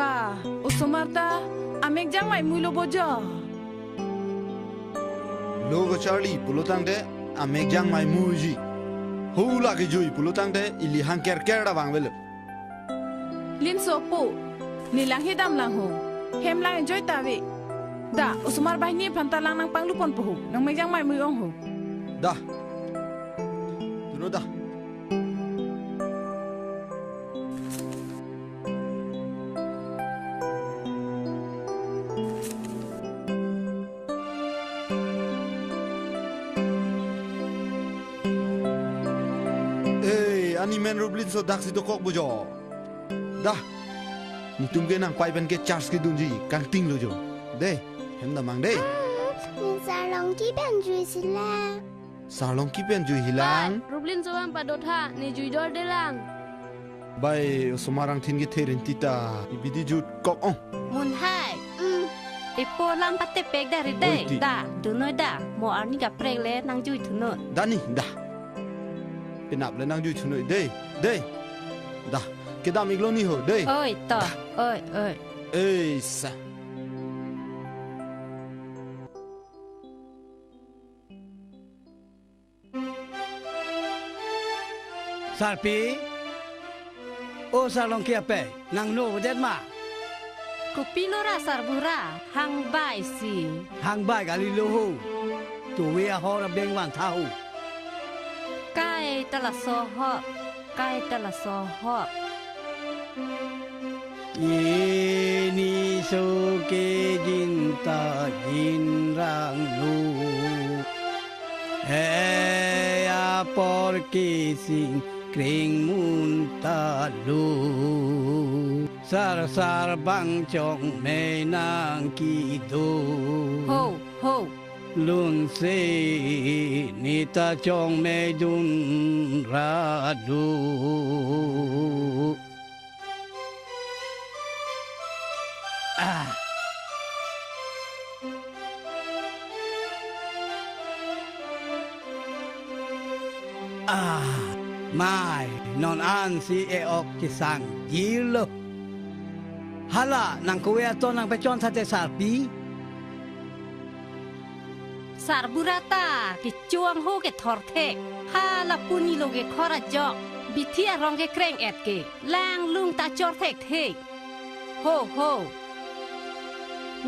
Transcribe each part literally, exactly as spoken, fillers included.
Ba, osomar ta amek jangmai muilo bojo. Lo kacharli pulotangte amek jangmai muiji. Hula kejui pulotangte ili hang kerker ta vang velo. Linso po, ne lang he dam lang ho. Hem lang enjoy ta ave. Da, osomar banghini aphan ta lang nangpangluponpo ho. Nang mek jangmai mui ong ho. Da. Duno da. Eh, ani men Rup Linso daksi dokok bojo. Da. Netum ke nangpai pen ke charge kedunji, kangtinglo jo. De, hem damnang de. Ah, ne Sarlongki pen juisi lang. Sarlongki pen jui hilang. Bai, Rup Linso an padotha, ne jui dorde lang. Bai, osomar angthin kethe rinti ta, ibidi jutkok ong. Munhai. Mm. Ipo lam patepek da ri de. Oi, ti. Da, dunoi da, mo arni kaprek le nang jui thunoi. Da ni, da. Penap le nang jui thunoi, de, de. Da, kedam iklo ni ho, de. Oi, to, da. Oi, oi. Ei, sa. Sarpi, o Sarlongki apei, nang no vedet ma? Kopilo ra Sarbura, hang bai si. Hang bai kali lo ho. Tuwe ahor abeng vantha ho. Kai ta laso ho. Kai ta laso ho. Ini so ke jinta jinrang lo. He apor ke sing kring munta lo. Sar sar bang chong me nang kido. Ho, ho. Lunse neta chong me dun ra do. Ah. Ah, mai, non ansi e-ok kesang jirlo. Hala, nang kove aton nang pechon sate Sarpi. Sarbura ta kecho-ang ho kethor thek. Hala puni lo kekhor ajok. Bithi arong kekreng-et ke. Lang lung ta chor thekthek. Ho, ho.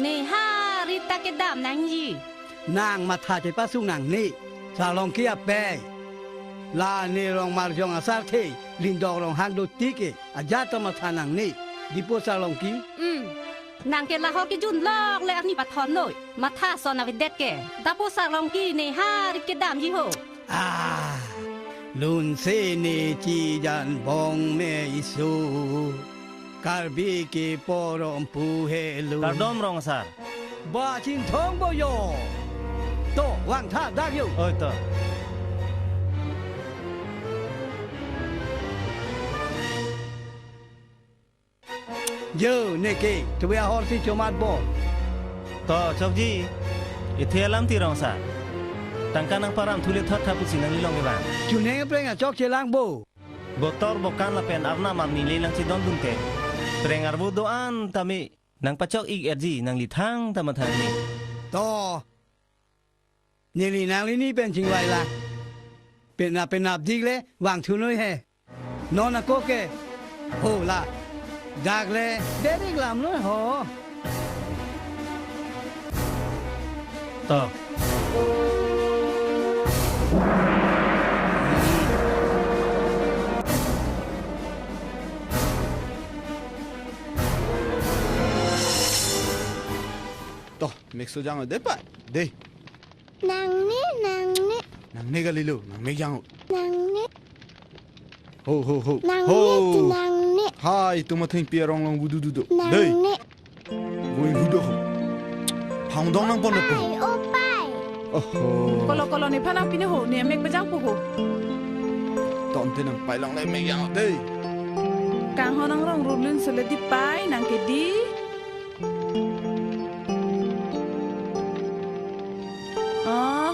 Ne hari ta kedam nangji. Nang matha chepasung nangne. Sarlongki apei. La ne rong marjong asar the. Lindok rong hang do tik ke. Ajat ta matha nangne. Dipo Sarlongki. Hmm. Nang ke lahor kejun lok le arni pathon noi. Matha son avedet ke. Dapo Sarlongki ne hari kedamji ho. Ah, lunse ne chijan bong me isu. Karbi ke porom pu helo. Kardom rong asar. Ba Chinthong boyo. To, vangtha dak yo. Oi to. Jo, neke, tuwe ahor si chomat bo. To, chokji. Ithe alam ti rong asar. Tangka nang param thule thot tha pusi nangli long kevang. Chuneng preng achok chelang bo. Botor bokan lapen arnam arni le lang chedondun te. Preng arvo do-an tame nang pachok ik-etji nangli thangta matha ni. To. Neli nanglini pen chingvai lang. Penap penap dik le vangthu noi he. Non ako ke. Ho la. Dak le dedik lam noi ho. To. To, mekso jang de pa. De. Nangne, nangne. Nangne kalilo, nang mek jang. Nangne. Ho, ho, ho. Nangne, ho. Ti nangne. Hai, tu matheng pi arong long vudu dudo. Dei. Nangne. Vui vudo ho. Hang dong nangpon po. Pai, o pai. Oho. Kolo kolo nephan nangpine ho, ne mek pejang po ho. Ton te nangpai long le mek jang dei. Kanghon nangrong rulun sule di pai, nang ke di. Oh.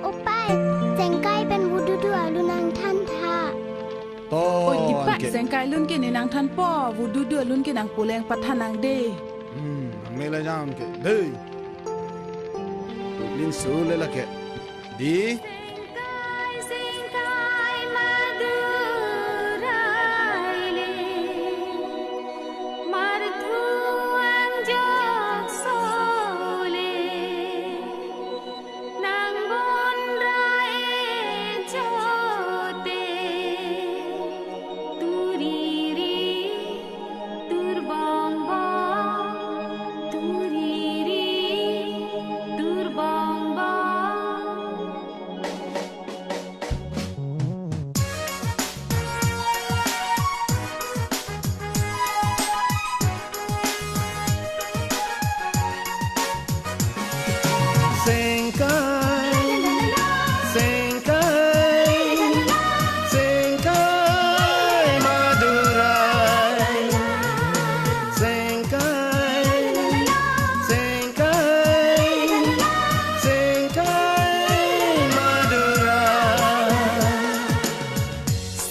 O pai, chengkai pen vudu du alu nangthan tha. To, oi, di pai. Ke. Sengkai lun ke ne nangthanpo, vududu lun ke nangpuleng pathan nang de. Hmm, nang mela jam ke. Dei. Lin su le lake. Di. Sengkai, sengkai Madurai le, marthu angjokso le, nang bon ra-e chote, turiri, turbongbong, turiri, turbongbong. Sengkai, sengkai, sengkai Madurai. Sengkai, sengkai, sengkai Madurai.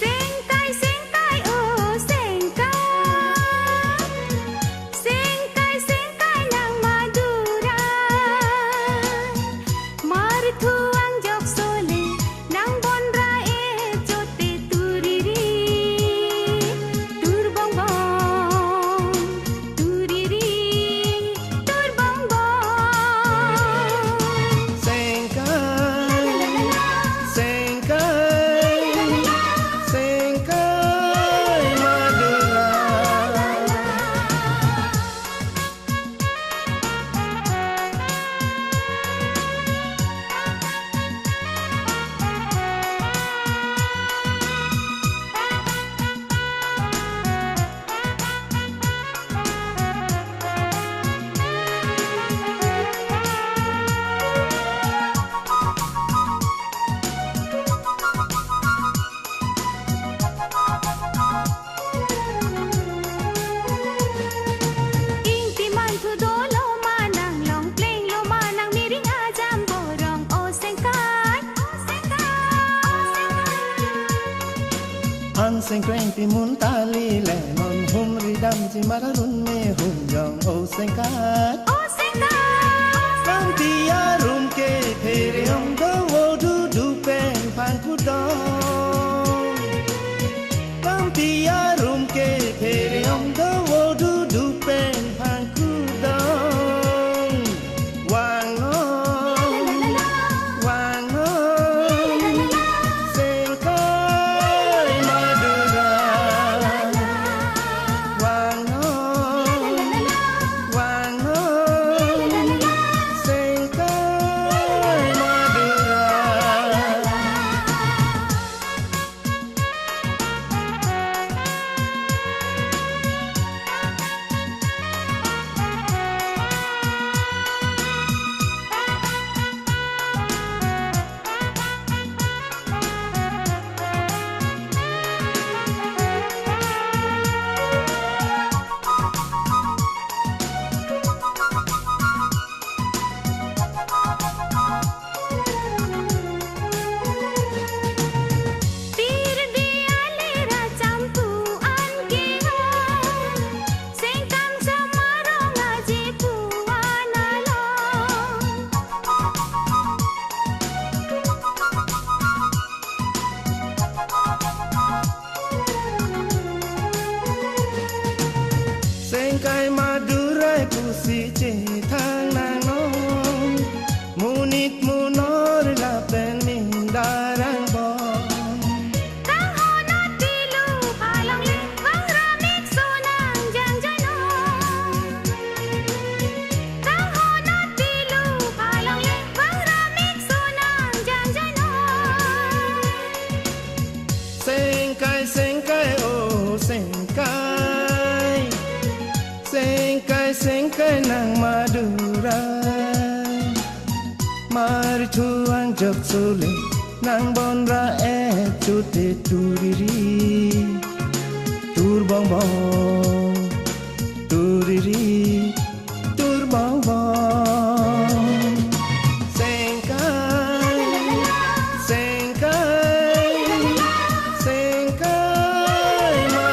Sengkai, sengkai, oh, sengkai. Sengkai, sengkai nang Madurai. Marthu angjokso le, nang bon ra-e chote, turiri, turbongbong, turiri, turbongbong. Sengkai, sengkai, sengkai Madurai. Ingti manthu dolo ma nang, longpleng lo ma nang, miring ajamborong, o sengkai, o sengkai, o sengkai. An sengkreng ti mun tali le, non humri damji mar arun me humjong, o sengkai, o sengkai, o sengkai. Lampi arum ke phere ong do, vududu pen phan kudong. Lampi arum ke phere ong do, vududu pen phan kudong. Vangnon, vangnon, sengkai Madurai. Vangnon, vangnon, sengkai Madurai. Tir di ale ra champu an ke ho, sengkang samarong aji puan along. Sengkai Madurai pusi chethang nangnon, monit monor lapen mindarang bom. Kanghon non pilu along le, vangra mik sonang jangjanon. Kanghon non pilu along le, vangra mik sonang jangjanon. Sengkai, sengkai, oh, sengkai. Sengkai, sengkai nang Madurai. Marthu angjokso le, nang bon ra-e chote, turiri, turbongbong, turiri, turbongbong. Sengkai, sengkai, sengkai, ma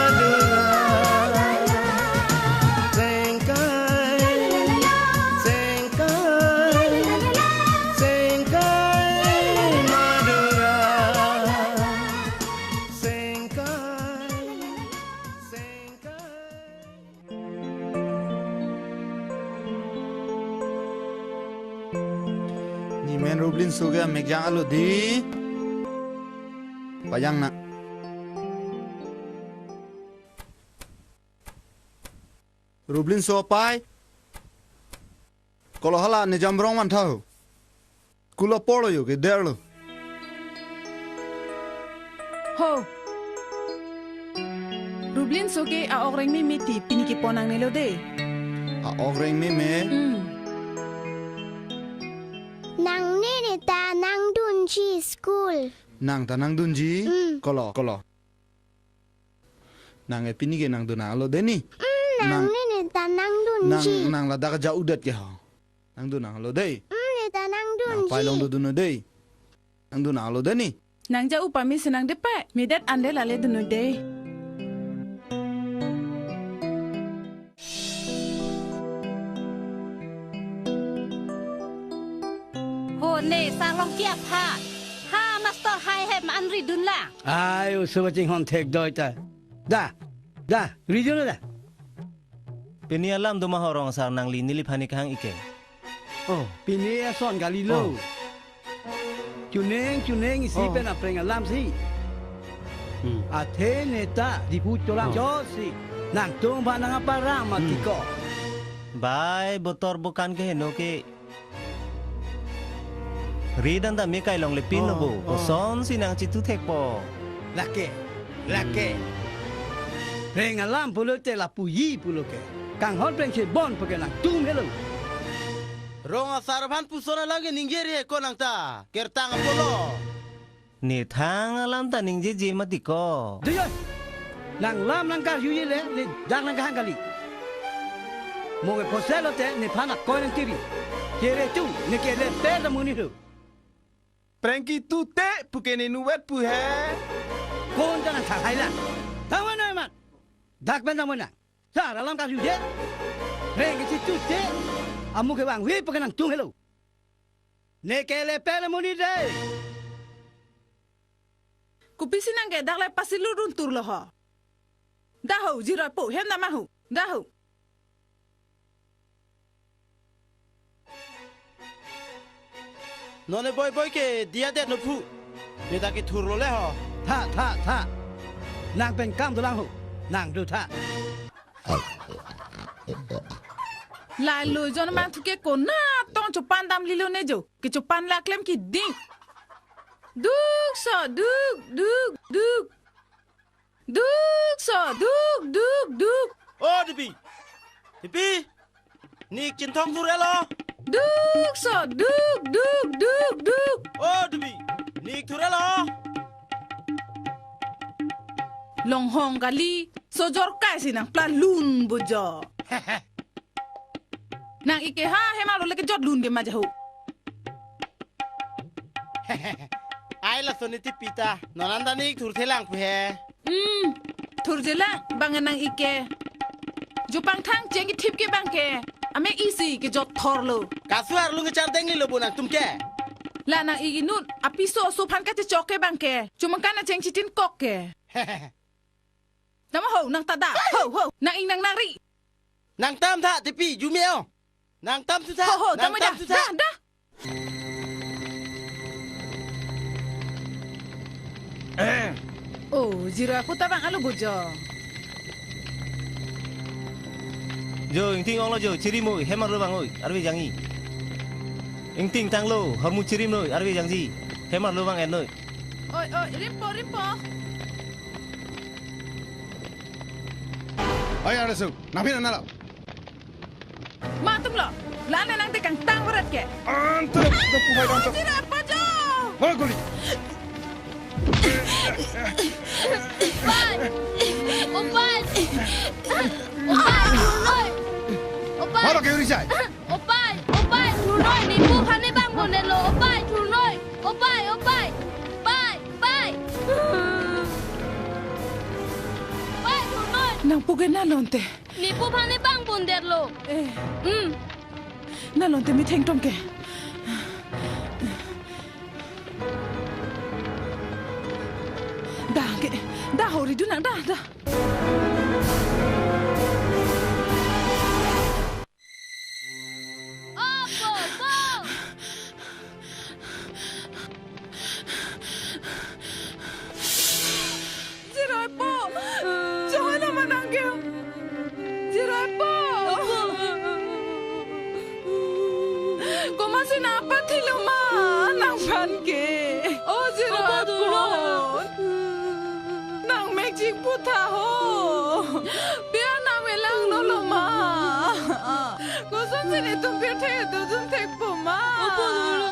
Rublinso ke mekjang alo di. Pajang na. Rublinso apai. Kolo hala ne jamrong man tha ho. School apor lo jo ke der lo. Ho. Rublinso ke a-ok reng meme ti pini kepon nangne lo de. A-ok reng meme? Hmm. Nangne ne ta nangdunji school. Nang ta nangdunji? Hmm. Kolo, kolo. Nang e pini ke nangdun nang lo de ni. Hmm, nang, nangne ne ta nangdunji. Nang, nang ladak ja-u det ke ho. Nangdun nang lo de. Hmm, ne ta nangdunji. Nang pai long dodun de. Nangdun nang lo de ni. Nang ja-u pame si nang de pai. Medet ande lale dun de. Ho ne sar long kiap ha. Ha master hai hem anri dun la. Ai, oso ba chinghon thek doi ta. Da, da, ri dun da. Pini alam do ma ho rong asar nangli neliphan ni kehang ike. Oh, pini ason kali lo. Oh. Chuneng, chuneng isi, oh, pen apreng alam si. Hmm. Athe ne ta Diphu cholang, oh, cho si. Nangtum ba nang aparam, hmm, mati ko. Bai, botor bokan ke heno ke. Ri dan ta me kai longle pin lo, oh, bo. Oh. Koson si nang chitu thekpo. Lake, lake. Hmm. Preng alam pulote lapuji pulo ke. Kanghon preng si bon pu ke nangtum helo. Rong asar aphan puson alam ke ningje ri ko nang ta. Kertang apotlo. Ne thang alam ta ningjeje mati ko. Dei oi. Nang lam nang karjuji le, ne dak nang kehang kali. Mo ke phose lote nephan akoi nang tiri. Kere tu, ne kele pe ta muni tu. Prengki tu te, pu ke ne nuwet pu he. Kon ta nang thakhai la. Tangwan na man. Dak pen tangwan na. Sar alam karjuji. Prengki tu te. Amu ke bang wi pu ke nangtum helo. Ne kele pe le muni de. Kopisi nang ke dak le pasi lurun tur lo ho. Da ho, Jiroi po, hem nama ho. Da ho. Non ne boi boi ke diya det no phu. Ne ta kethur lo le ho. Tha, tha, tha. Nang pen kam dolang ho. Nang do tha. Lalo jon mangthu ke konat tong chopan damlilo ne jo. Kechopan la klem kiding. Duk so, duk, duk, duk. Duk so, duk, duk, duk. O Depi. Depi. Ne ik chinthong thur-et lo. Duk so, duk, duk, duk, duk. O Depi. Ne ik thur-et lo. Longhong kali, sojor kai si nang pla lun bo jo. Nang ike ha, hemar lo le kejot lun ke ma jahu. Ai laso ne Depi ta, non an ta ne ik thurthelang pu he. Hmm, thurthelang, bang nang ike. Jopang thang cheng kethip ke bang ke. Ame isi kejot thor lo. Kasu arlung kechar dengli lo bo nangtum ke. La nang ik inut, apiso aso aphan kachechok ke bang ke. Chomangkan acheng chitin kok ke. Tama ho, nang ta da, ho, ho, nang ing nang nari. Nang tam tha, Depi, jumi o. Nang tam su tha. Ho, ho, nang tama tam da, su tha. Da, da. Eh. O, Jiroi apo ta bang alo bo jo. Jo, ingting ong lo jo, chirim oi, hemar lo bang oi, arve jangji. Ingting tang lo, hormu chirim noi, arve jangji. Hemar lo bang en noi. Oi, oi, rimpo, rimpo. Oi, arve su, nang phin an lo. Matum lo, la-an nang te kangtang berat ke. Antum, antum, puhai antum. Jiroi apo jo. Mana guli? Opai! Opai! Opai, thurnoi! Opai! Mana ke uri sai? Opai! Opai, thurnoi! Nephu aphan ne bang bondet lo! Opai, thurnoi! Opai! Opai! Pai! Pai! Opai, thurnoi! Nangpu ke nalonte. Nephu aphan ne bang bondet lo. Eh. Hmm. Nalonte metheng tong ke. Da ke, da ho ri dun nang da, da. Opo, po. Sina pathilo ma nangphan ke. O Jiro Opo dolo. Apon. Nang mek chingputha ho. Pia nang melang nolo ma. Kosonsi netum pirthe dodun thekpo ma. Opo dolo.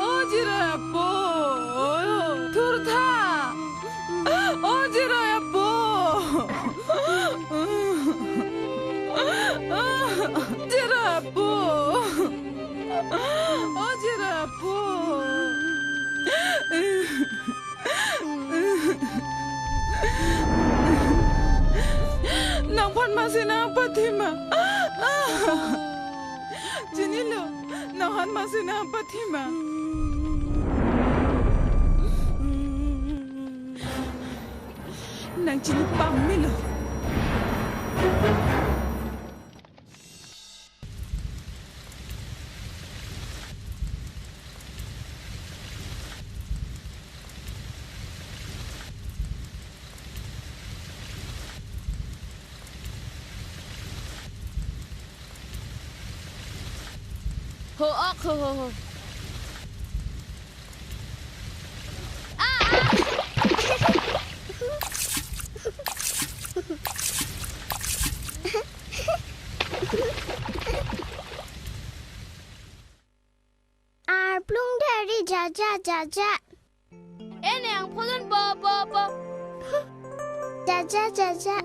O Jiro apon. Thurtha. O Jiro apon. Jiro apon. O Jiro apon. Nangphan masi nangpathi ma. Chinilo, nangphan masi nangpathi ma. Nang chini pamelo. Ho, ok, ho, ho, ho. Ah, ah. Arplung dhari jaja jaja. Ene ang pholon po po po. Jaja jaja.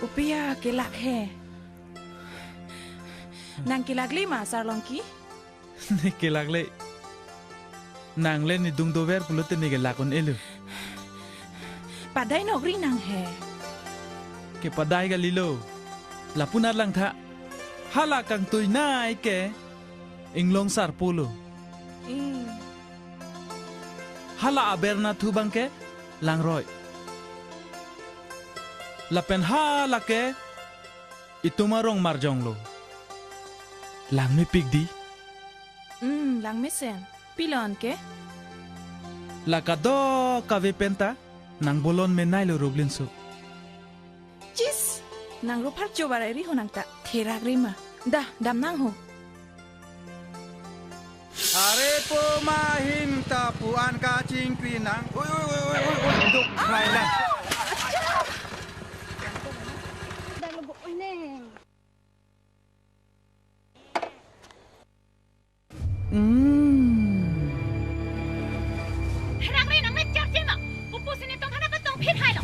Upiya kelak he. Nang kelakle ma Sarlongki? Ne kelakle. Nang le ne dung dover pulote ne kelak un-elo. Padai nokri nang he. Kepadai kalilo. Lapu-an langtha. Hala kangtui nai ke inglong sarpo lo. Hmm. Hala aber nathu abang ke langroi. Lapen hala ke itum arong marjong lo. Langmepik dei. Hmm, langmesen. Pilon ke? La kadokave penta nang bolon menai lo Rublinso. Chis! Nang ruphar chobar eri ho nang ta therak rima. Dah, dam nang ho. Are po ma him ta pu-an kachingkri nang. Oi, oi, oi, oi, oi, oi, duk krai lang. Hmm. Therak ri nang mek charche ma. Pupu sini tong hana patong phit hai lo.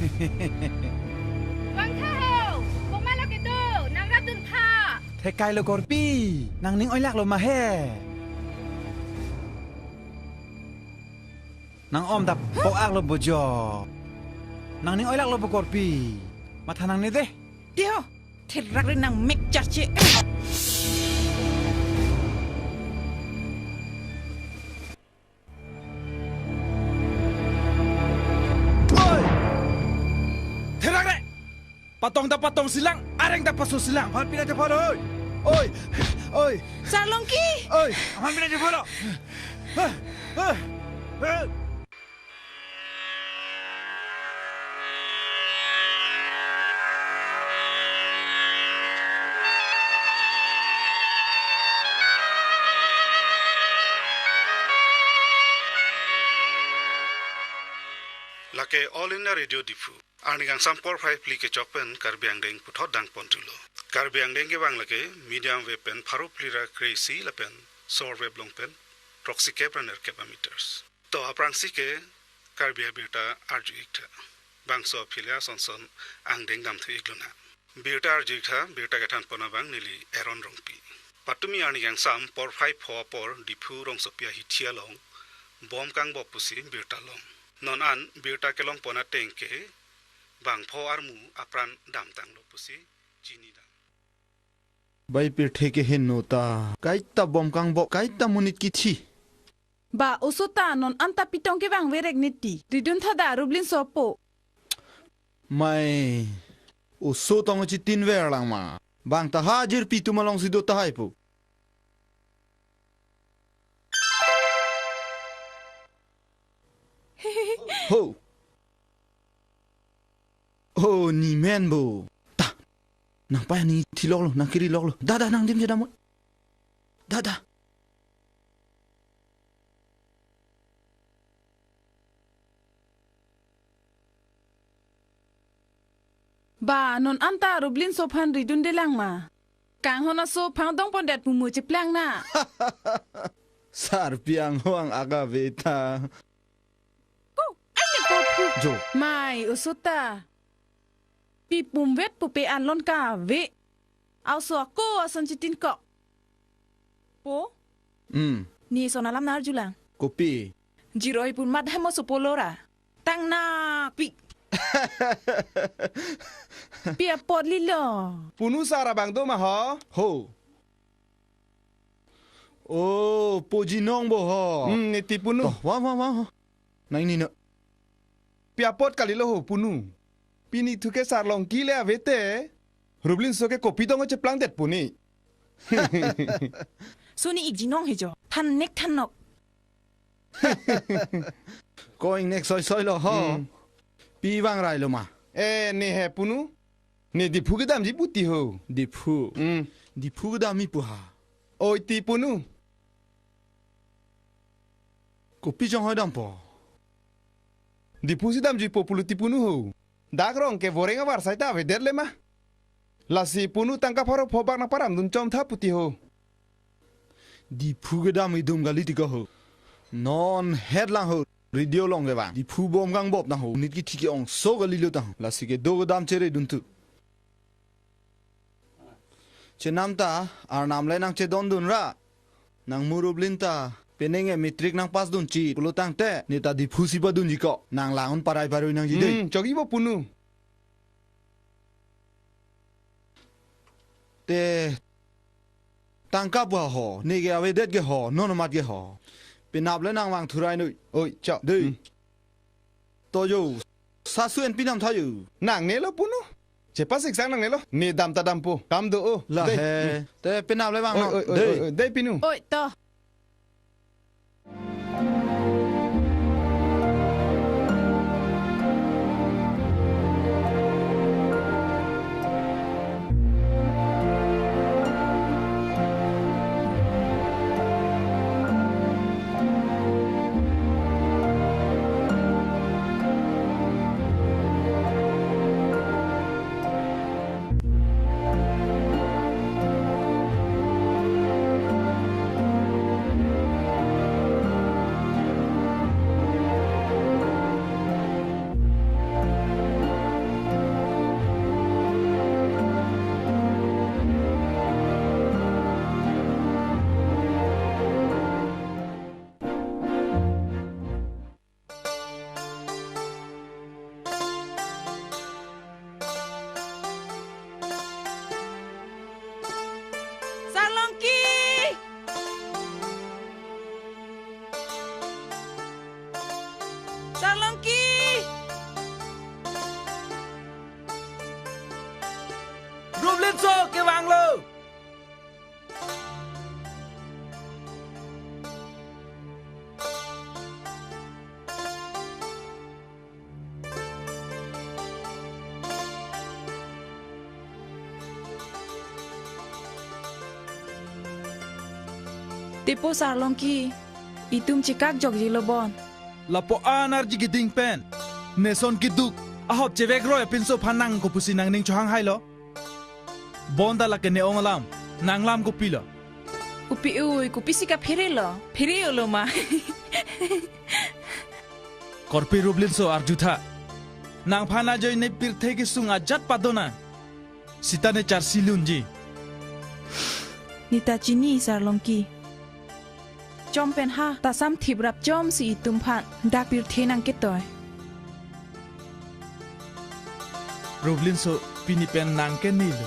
Vangtha ho. Komat lo kedo, nang rapdun tha. Thekai lo korpi, nangning oilak lo ma he. Nang om ta po-ak lo bojo. Nangning oilak lo bo korpi. Matha nangne dei. Dei ho, therak ri nang mek charche. Oi! Therak ri! Patong ta patongsi lang, areng ta pasosi lang. Aphan pina chepho lo, oi. Oi. Oi. Sarlongki. Oi. Aphan pina chepho lo. Lake All India Radio Diphu. Arni kangsam porphai phli kechok pen Karbi angdeng puthot dang pon thulo. Karbi angdeng kevang lake medium wave pen pharo phli ra kre-isi lapen short wave along pen throksi kep ra nerkep a meters. To aphrangsi ke Karbi abirta arju iktha. Bangso aphi le ason son angdeng damthu ikluna. Birta arju iktha, birta kethan pon abang neli Aaron Rongpi. Patumi arni kangsam porphai pho apor Diphu rongsopi ahithi along bom kangbop pusi birta long. Non an birta kelong pon ateng ke bangpho armu apran damtanglo pusi chinidam. Bai pirthe ke henno ta. Kaita bom kangbop, kaita monit kithi. Ba oso ta non anta pitong kevang verek niti. Ridun tha da Rublinso apo. Mai, oso tong chitin ver lang ma. Bang ta ha jirpi atum alongsi do tahai po. Ho. Oh, ne men bo. Ta. Nangpaya ne thiloklo, nangkiriloklo. Da, da, nangdim je damnon. Da, da. Ba, non anta Rublinso aphan ridunde lang ma. Kanghon aso aphan dongpondet pu mo cheplang na. Sarpi anghong aga veta. Ko, ai ne po phu. Jo. Mai, oso ta. Pi pumvet pupe alon kave. Aoso ako ason chitin kok. Po? Hmm. Ne son alam nang-arjulang. Kopi? Jiroi pun mat hemo sopolora. Tang na pi. Pi apot lilo. Punu sar abang do ma ho? Ho. Oh, po jinong bo ho. Hmm, ne ti punu. Toh, wa, wa, wa. Nang ne no. Pi apot kalilo ho punu. Pini thu ke Sarlongki le avete. Rublinso ke kopi dong cheplangdet puni. Suni ik jinong he jo. Than nek than nok. Ko ingnek soi soi lo ho. Hmm. Pi vang rai lo ma. Eh, ne he punu. Ne Diphu kedamji pu ti ho. Diphu. Hmm. Diphu kedamji pu ha. Oi ti punu. Kopi chonghoi dampo. Diphu si damjuipo pulo ti punu ho. Dak rong ke voreng avar sai ta avedet le ma. Lasi punu tangka pharo pho bak nangparamdun chom tha pu ti ho. Diphu kedam idum kali ti ko ho. Non het lang ho. Radio along kevang. Diphu bom kangbop nang ho. Nit kithi ke-ongso kalilo tang ho. Lasi kedo kedam cheredun tu. Chenam ta, Arnam le nangchedondun ra. Nang Rublin ta, penang e matric nangpass dunji. Pulo tangte, ne ta Diphu si padunji ko. Nang lang-un parai parui nangji dei. Hmm, chokji bo punu. Te, tangka pu ho, ne ke avedet ke ho, non amat ke ho. Penap le nang vang thurai noi. Oi, chok. Dei. Hmm. To jo, sasu en pinam tha jo. Nangne lo punu. Chepa siksang nangne lo. Ne dam ta dampo. Kam do o. La dei. He. Te penap le vang. Oi, no. Oi, oi, dei. Oi, oi, dei punu. Oi, to. Sarlongki! Sarlongki! Rublin so kevang lo! Tepo Sarlongki, itum chekak jokjelo bon. Lapu-an arji keding pen. Ne son keduk, ahop chevek roi apinso aphan nang kopusi nangning chohang hai lo. Bonta lake ne ong alam, nang lam kopilo? Kopi ui, kopisi kaphere lo, phere lo ma. Korpi Rublin so arjutha. Nangphan ajoine ne pirthe kesung ajat padona. Sita ne charsi lunji. Ne ta chini Sarlongki. Chom pen ha, tasam thip rap chomsi itum aphan dak pirthe nangketoi. Rublin so pini pen nang ke nilo.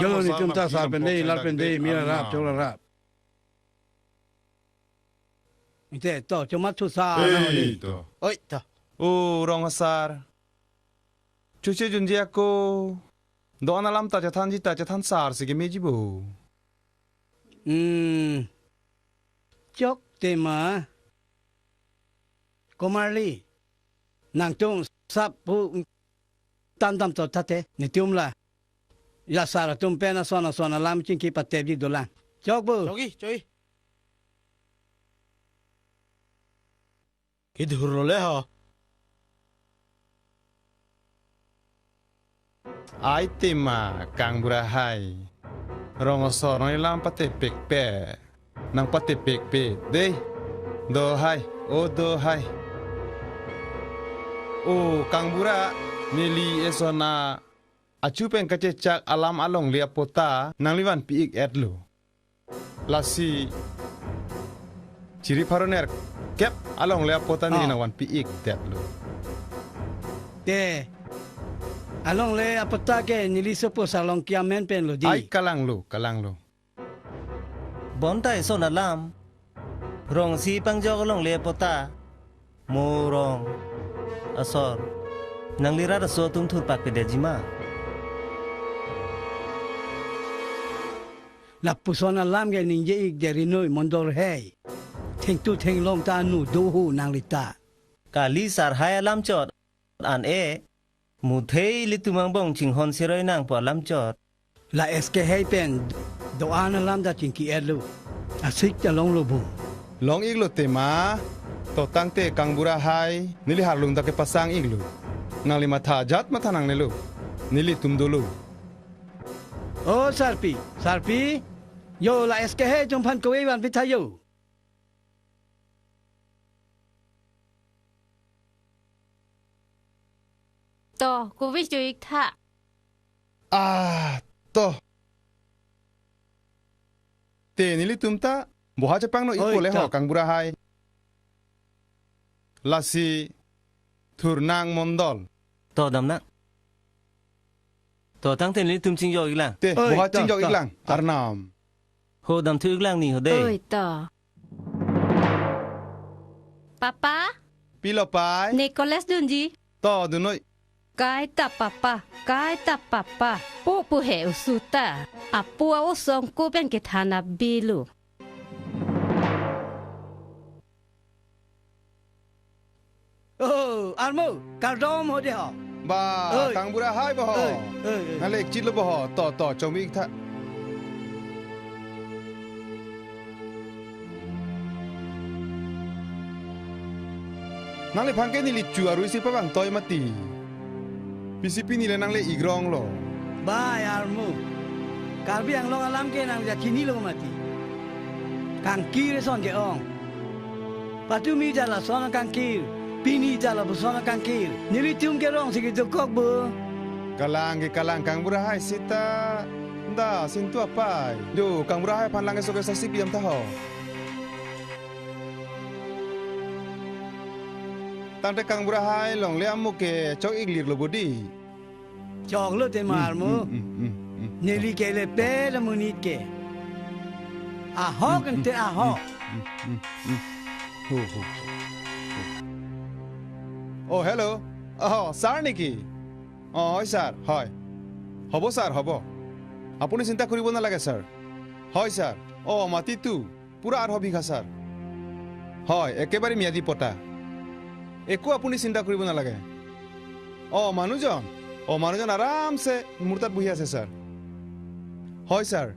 Yo, netum ta sar pen dei, lar pen dei, mira rap, chola rap. Ite to, chomat thu sa. Ei, to. Oi, to. O, rong asar. Chuche junji ako. Do-an alam ta chethanji ta chethan sar si kemeji bo. Hmm. Chok tema. Komarli. Nangtum sap pu tandam to tate. Netum la. La sar atum pen ason ason alam chingki patepji dolang. Chok bo. Chokji, chokji. Kidhurlo le ho. Ai tema kang bura hai. Rong asor nang lam patepek pe. nangpatepekpe dei. Do hai, o do hai. O kangbura, neli eson achu pen kachechak alam alongle apota nangli vanpi-ik-etlo. Lasi chiri pharo nerkep alongle apota neli, ah, nangvanpi-ik-detlo. Te, alongle apota ke neli sopo Sarlongki amen penlo dei. Ai, kalanglo, kalanglo. Bonta eson alam, rong isi pangjok alongle apota, mo rong asor, nangli rat aso atum thurpakpedetji ma? Lapuson alam ke ningje-ik-det rinoi mondol hei. Thengtu thenglong ta anu do ho nangli ta. Kali sar hai alam chot an-e, muthe ilitum angbong chinghon seroi nangpo alam chot. La S K hei pen do-an alam ta chingki-etlo. Asik ta longlo bo. Long-iklo tema. To tangte kangbura hai, neli harlung ta kepasang-iklo. Nangli matha ajat matha nangnelo. Nelitum dolo. O Sarpi, Sarpi. Yo, la S K hei atum aphan kove vanpi tha yo. To, kove cho-ik tha. Ah, to. Te nelitum ta boha chepangno-ikpo. Oi, le ho, to. Kangbura hai. Lasi thurnang mondol. To damnang. To tangte nelitum chingjok-iklang. Te, oi, boha to, chingjok-iklang, to, to. Arnam. Ho damthu-iklang ni ho dei. Oi, to. Papa? Pilo pai? Ne college dunji? To, dunnoi. Kaita papa, kaita papa. Pu pu he usuta. Apu a-osong ko pen kethan abilo. Oh, armo, kardom ho dei ho. Ba, oi. Kangbura hai bo ho. Oi, oi, oi. Nangli ekchitlo bo ho. To, to, chomik tha. Nangliphan ke neli chu arui si pavangtoi mati. Pisi pini le nangli igrong lo. Bai armu. Karbi Anglong alam ke nangli chinilo mati. Kangkir eson ke-ong. Patumi ta lason kangkir. Pini ta lapuson kangkir. Nelitum ke rong si kedokok bo. Kalang ke kalang kangbura hai sita. Da sintu apai. Jo kangbura hai aphan lang eso ke sasi piam ta ho. Tangte kangbura hai longle amuk ke chok-iklir lo bo dei. Choklo tema armu. Hmm, hmm, hmm, hmm, hmm. Neli ke le pe la monit ke. Ahok, hmm, ante hmm, ahok. Hmm, hmm, hmm. Ho, ho, ho. Oh, hello. Oh, sir niki? Oh, hoi, sir. Hoi. Hobo, sir, hobo. Apuni chinta koribo nalage, sir. Hoi, sir. Oh, mati tu. Pura arho bigha, sir. Hoi, ekebare miyadi pota. Eko apuni chinta koribo nalage. Oh, manujon. Oh, manujon aramse murtat bohi ase, sir. Hoi, sir.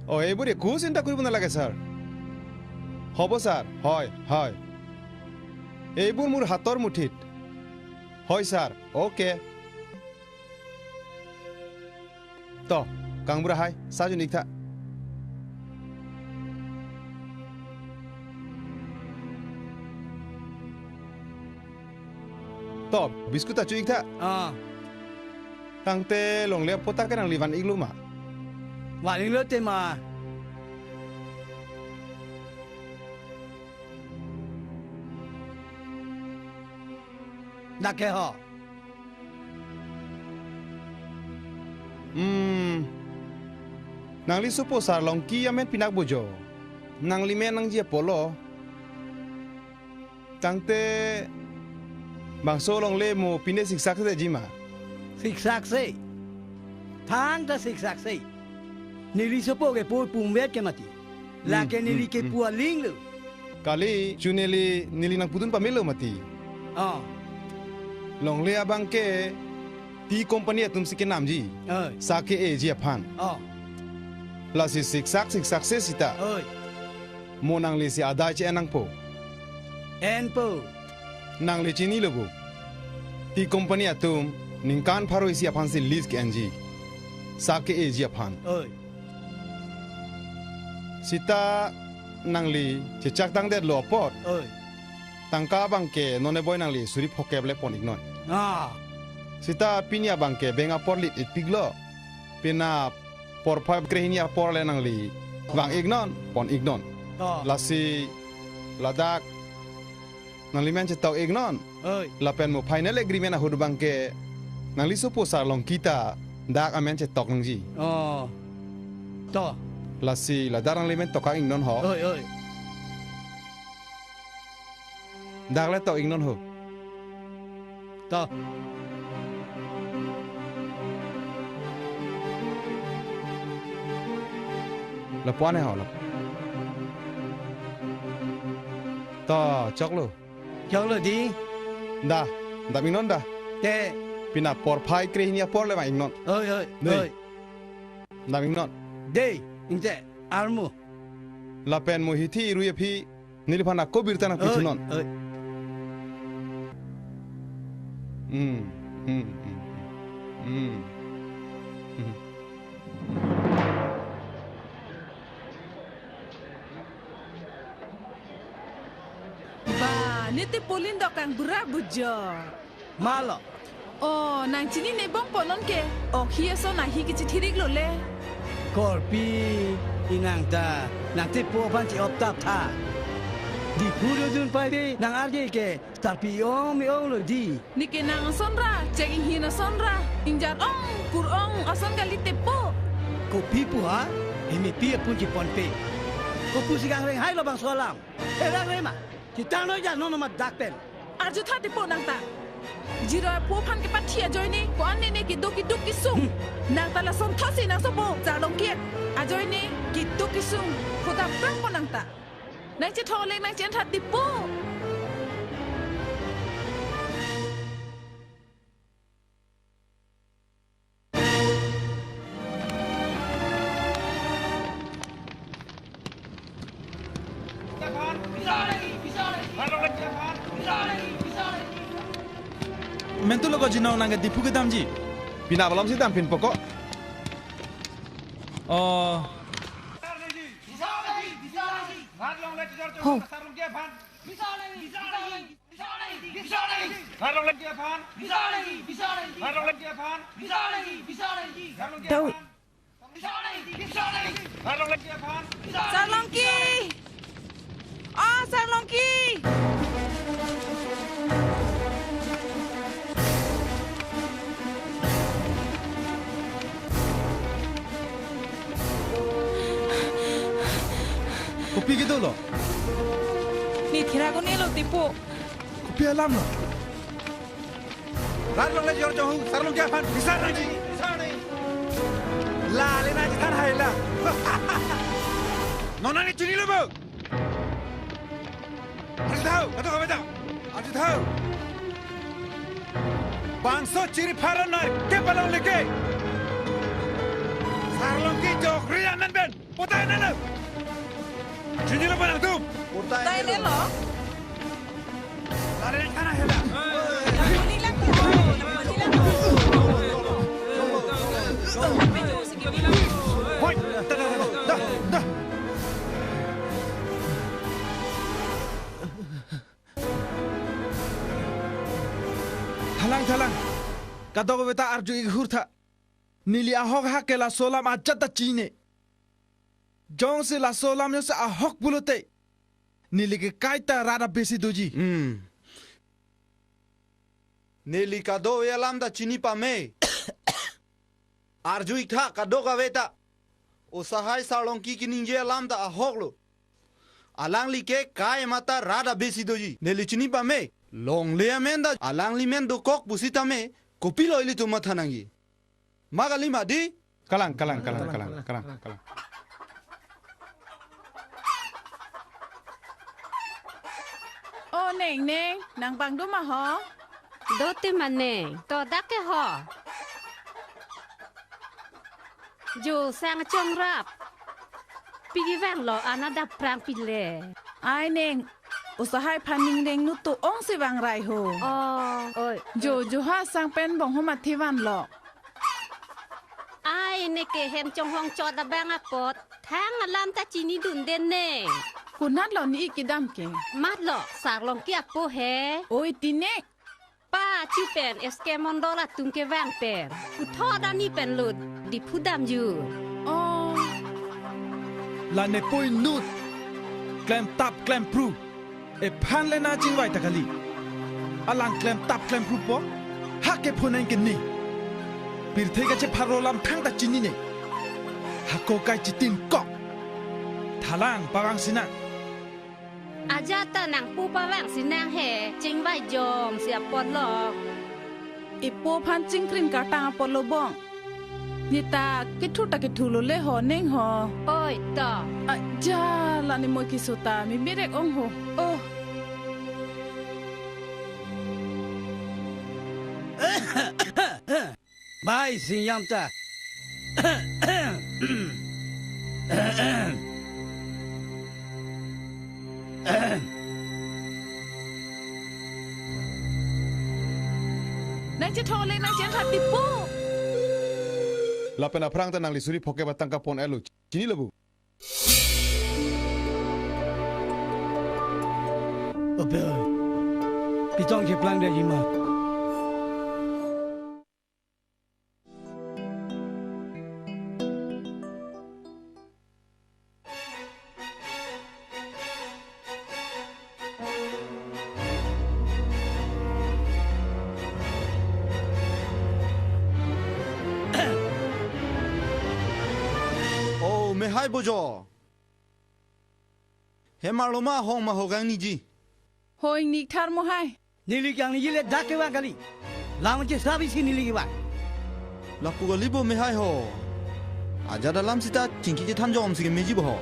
Oh, eiboru eko chinta koribo nalage, sir. Hobo, sir. Hoi, hoi. Eiboru mur hator muthit. Hoi, sir. Okay. To, kangbura hai, sa jun-ik tha. To, biscuit ta chu-ik tha. Ah. Tangte longle apota ke nangli van-iklo ma? Van-iklo tema. Dak ke ho. Hmm. Nangli sopo Sarlongki amen pinak bo jo. Nangli men nangji apotlo. Tangte bangso longle mo pine siksak se ji ma? Siksak se. Thangta siksak se. Neli sopo ke pu pumbet ke mati. Lake, hmm, neli, hmm, ke, hmm, pu aling lo. Kali, chu neli, neli nangpudun pamelo mati. Oh. Longle abang ke tea company atum si kenamji. Oi. Sa ke-eji aphan. Oh. Lasi siksak siksak se sita. Oi. Mo nangli si adai che-en nangpo. Enpo. Nangli chinilo bo. Tea company atum ningkan pharo isi aphan si lease ke-enji. Sa ke-eji aphan. Oi. Sita Nangli chechak tangdetlo apot. Oi. Tangka abangke non eboi nangli suri phokep le pon-iknon. Ah. Seta pini abangke bank apor lit-ikpiklo. Pina porphai krehini apor le nangli vang-iknon, pon-iknon. To. Lasi ladak nangli men chetok-iknon. Oi. Lapen mo final agreement ahut abangke nangli sopo Sarlongki ta dak amen chetok nangji. Oh. To. Lasi ladak nangli men tokang-iknon ho. Oi, oi. Dak le tok-iknon ho. To. Lapu-an he ho lo. To, choklo. Choklo dei. Da, dam-iknon da. Te. Pina porphai krehini apor le vang-iknon. Oi, oi, dei. Oi. Dam-iknon. Dei, ingte, armu. Lapen mo hithi irui aphi neliphan ako birta nangpithunon. Oi, oi. Hmm, hmm, hmm, hmm. Hmm. Ba, ne Tepo lin dokang bura bujo. Malo. Oh, nang chinine bong po non ke. Ok hi ason ahi kechithirik lo le. Korpi, inang ta, nang Tepo aphan chi-op tap tha. Diphu dodun pai dei, nang arje ke, tarpi ong me-ong lo dei. Neke nang ason ra, chek inghin ason ra, ingjar ong, kur ong, ason kali Tepo. Kopi pu ha, hemepi apun chiponpe. Kopusi kangreng hai lo bangso alam. Herang re ma, chitang noi ja non ma dak pen. Arju tha Tepo nang ta. Jiroi aphu aphan kepathi ajoine, ko-an nene keduk keduk kesung. Hmm. Nang ta lason thotsi nang sopo, Sarlongki. Ajoine, keduk kesung, khodam prang po nang ta. Nang chethong le nang chen tha Tepo. Mentu lo ko jinong nang ke Diphu kedamji. Pina balom si dampin pokok. Oh. Ho. Dau. Sarlongki! Ah, Sarlongki! Kopi kedo lo? Ne thera ko ne lo Tepo. Kopi alam lo? Rat longle jor jong hu, Sarlongki aphan bisar nangji. La le nangji than hai la. Non nangli chini lo bo. Arju tha ho, kadokave ta. Arju tha ho. Bangso chiri pharo nar ke palong leke. Sarlongki jokri amen pen. Potai nelo. Chini lo bo nangtum. Potai nelo. Lare thana hela. Hoi, da, da, da, da, da. Thalang, thalang. Kadokave ta arju-ik hur tha. Neli ahok hak ke laso alam ajat ta chine. Jongsi laso alam jongsi ahok pulote, neli ke kaita rat abesi doji. Hmm. Neli kadokave alam ta chini pame. Arju-ik tha kadokave ta. Osahai Sarlongki keningje alam ta ahok lo. Alangli ke kai mata rat abesi doji. Neli chini pame. Longle amen ta alangli men dokok pusitame. Kopilo ilitum matha nangji. Ma kali ma dei? Kalang, kalang, kalang, kalang, kalang, kalang. Oh, Neng, Neng, nang bang do ma ho? Do ti ma Neng, to dak ke ho. Jo sang chongrap. Pigi vanglo ana dap prang pile. Ai Neng, osahai aphan ning reng nu to ong si vang rai ho. Oh, oi. Jo, jo ha sang pen bong ho mathe vanlo. Ai, Ne ke hem chonghong chot abang apot, thang alam ta chinidunde ne. Konatlo ne kedam ke? Matlo, Sarlongki apo he. Oi, tine. Pa chu pen S K Mondol atum kevang pen puthot ani pen lo Diphu damjui. Oh. La ne po inut klemtap klempru. Ephan le nangchingvai ta kali. Alang klemtap klempru po. Ha ke phoneng ke ne. Pirthe kachephar alam thangta chinine. Hako kai chitin kok. Thalang pavangsinang. Ajat ta nangpu pavangsinang he, chingvai jom si apotlo. Ipo aphan chingkrin kartang apotlo bong. Ne ta kethu ta kethu lo le ho neng ho. Oi to. Aja, la ne moi keso ta mi merek ong ho. Oh. Bai, singjam ta. Nangchethole, nangchethan Diphu. Lapen aphrang ta nangli suri phokep atangka pon-etlo. Chinilo bu. Ope oi. Pitong cheplangdetji ma. O, mehai bojo. Hem arlo ma, hong ma, ho kangniji? Ho, ingni thar mo hai. Neli kangniji le dak kevang kali. Lam che sabi si neli kevang. Lapu kali bo mehai ho. Ajat alam sita chingki chethan jom si kemeji bo ho.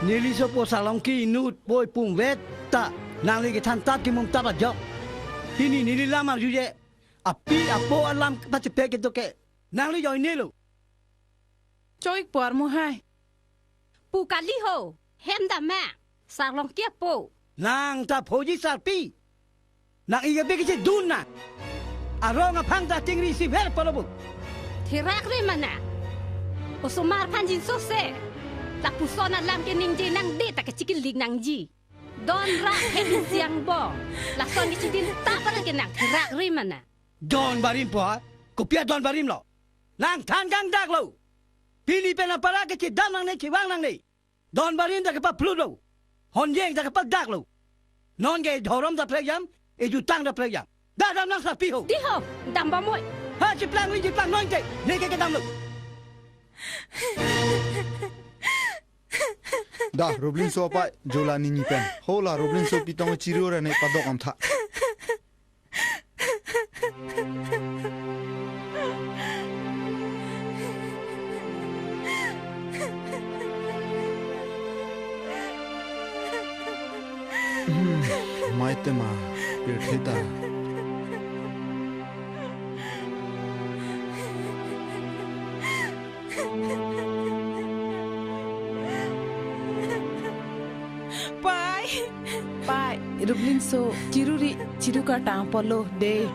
Neli sopo Sarlongki inut poi pum vet ta nangli kethan tap kemum tap ajok. Pini neli lam arjuje. Api apo alam pachepek kedo ke. Nangli joinelo. Choi por mo hai. Pu kali ho, hem dam ma, Sarlongki apo. Nang ta phoji sarpi. Nang iya beki si dun na. Arong aphang ta tingri si ver palobu. Therak ri mana. Osomar phan jinso se. Lapuson alam ke ningje nangde ta kechikilik nangji. Don ra hem siang bo. Lason ke chidin ta para ke nang therak ri mana. Don barim po, kopi adon barim lo. Nang than kangdaklo. Pini pen apara ke chedam nangne, chevang nangne. Don barim ta kepaplut lo. Honjeng ta kepadaklo. Non ke dhorom ta prekjam, ejutang ta prekjam. Dak dam nang sarpi ho. Di ho, dam bamoi. Ha, cheplang ri cheplang non te. Ne ke kedam lo. Dah, Roblinso apai, jo la nini pen. Ho la Roblinso pitong chiru ra ne padok amtha. Hmm, mai tema, pirthe ta. Pai. Pai, Roblinso, chiru ri, chiru kartang polo de.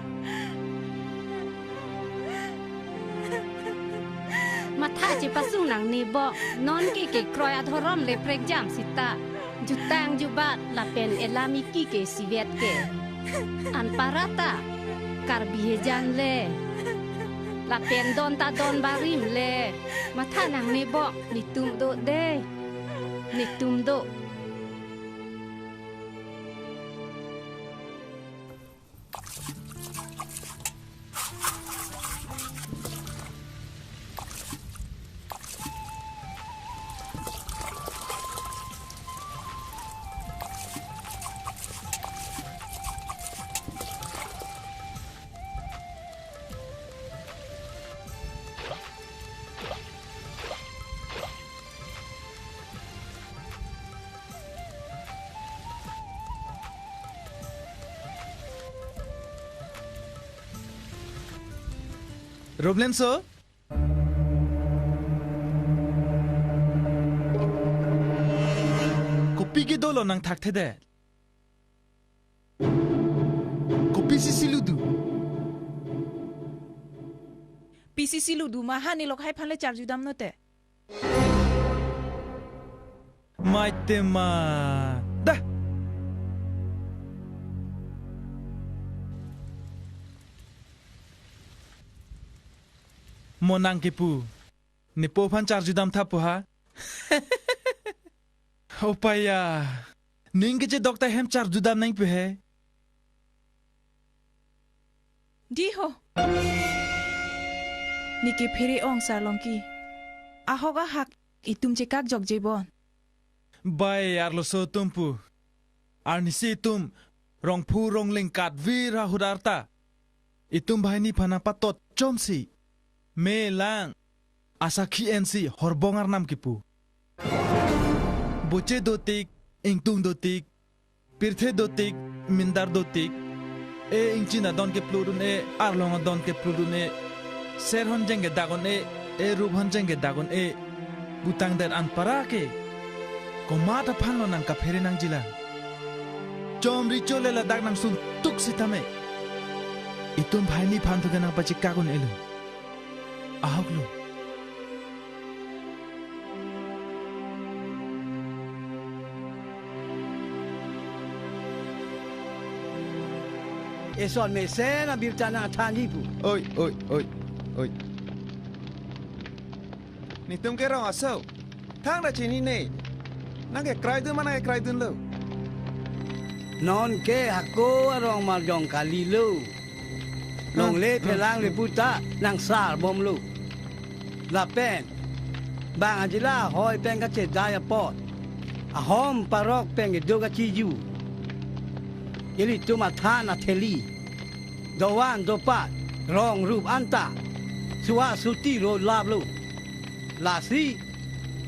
Matha chepasung nangne bo, non ke kekroi adhorom le prekjam sita. Jutang jubat lapen elam iki ke sivet ke. Anparta Karbi hejan le. Lapen don ta don barim le. Matha nangne bo, netum do de. Netum do. Roblinso? Kopi ke dolo nang thakthedet? Kopi si siludu? P C C ludu ma, ha nelok hai aphan le charjudamnon te. Mai tema. Dah. Mo nang kepu. Nepo aphan charjudam tha pu ha. Opaya. Ning keche dokta hem charjudam nang pu he. Di ho. Neke phere ong Sar Longki. Ahok ahak itum chekak jokje bon. Bai arloso atum pu. Arnisi itum rongphu rongling katvir ahut arta. Itum banghini aphan nangpatot chomsi. Melang. Asakhi ensi horbong arnam kepu. Boche dotik, ingtung dotik, pirthe dotik, mindar dotik. E ingchin adon kepludun e, arlong adon kepludun e. Ser honjeng ke dagon e, e rup honjeng ke dagon e. Butang der anpara ke. Komat aphan lo nang kaphere nangjilang. Chomri chole ladak nang sung tuk sitame. Itum banghini aphan thuke nangpachekak un-elo. Ahok lo. Eson mesen abirta nang thanji pu. Oi, oi, oi, oi. Netum ke rong aso. Thangta chinine. Nang ke kraidun ma nang ke kraidunlo. Non ke hako arong marjong kalilo. Longle phelang le puta nang sarbomlo. Lapen bang ajila hoi pen kachedai apot. Ahom parok pen kedo kachiju. Ilitum athan atheli. Dovan dopat rong rup anta. Sua suti ro laplo. Lasi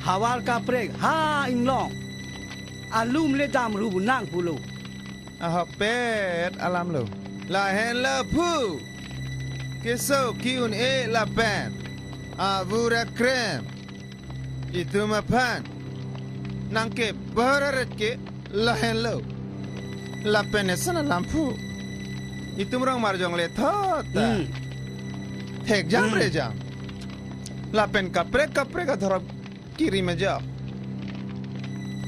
havar kaprek ha inglong. Alum le dam rup nang pulo. Ahokpet alam lo. Lahenlo phu. Keso ki-un-e lapen. Avur akrem. Itum aphan. Nang ke bararet ke lahenlo. Lapen eson alam phu. Itum rong marjong le thot ta. Hmm. Thek jam Hmm. re jam. Lapen kaprek kaprek adhorom kiri meja.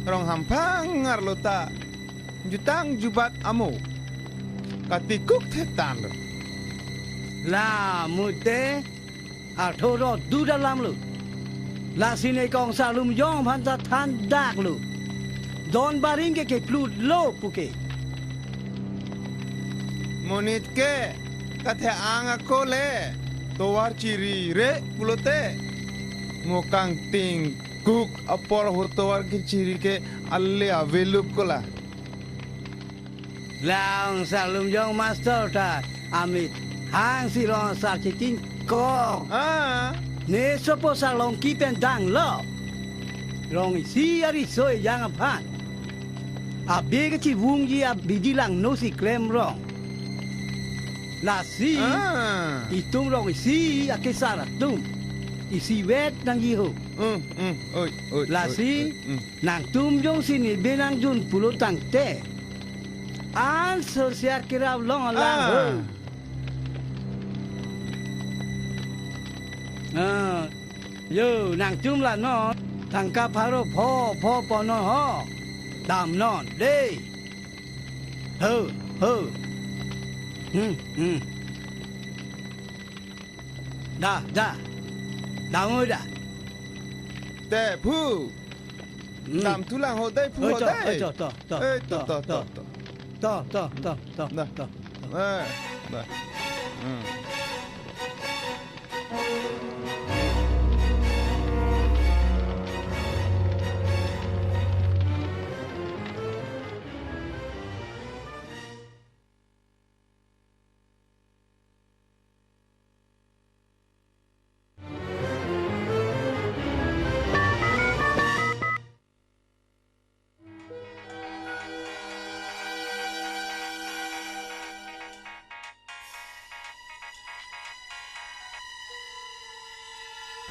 Rong hamphang arlo ta. Jutang jubat amo. Katikuk thetan lo. La mute artho ro duda lam lo. Lasi ne kong Sar Lumjong aphan ta thandak lo. Don baring ke keplut lo puke. Monit ke kathe ang ako le. Tovar chiri re pulote. Mo kangting kuk apor ahut tovar kechiri ke ale avelup kola. Lang Sar Lumjong master ta amit hangsi rong sar chitin ko. Ah. Ne sopo Sar Longki pen dang lo. Rong isi ariso ejang aphan. Abi kachivungji abidi langno si klem rong. Lasi Ah. itum rong isi akesar atum. Isivet nangji ho. Hmm, hmm, oi, oi, Lasi oi, oi, hmm. nangtum jongsi nebe nangjun pulo tangte. Ansor sia kerap long alang Ah. ho. Ah, yo, nangtum la non, tangka pharo pho pho ponon ho. Damnon, de. Ho, ho. Hmm, hmm. Da, da. Dam o da. Te phu. Hmm. Dam thulang ho dai phu Oi, ho to, dai. oi, to, to, to, Eh, to, to, to, to, to. to. To, to, to, to, Da. to. Eh, da. Hmm.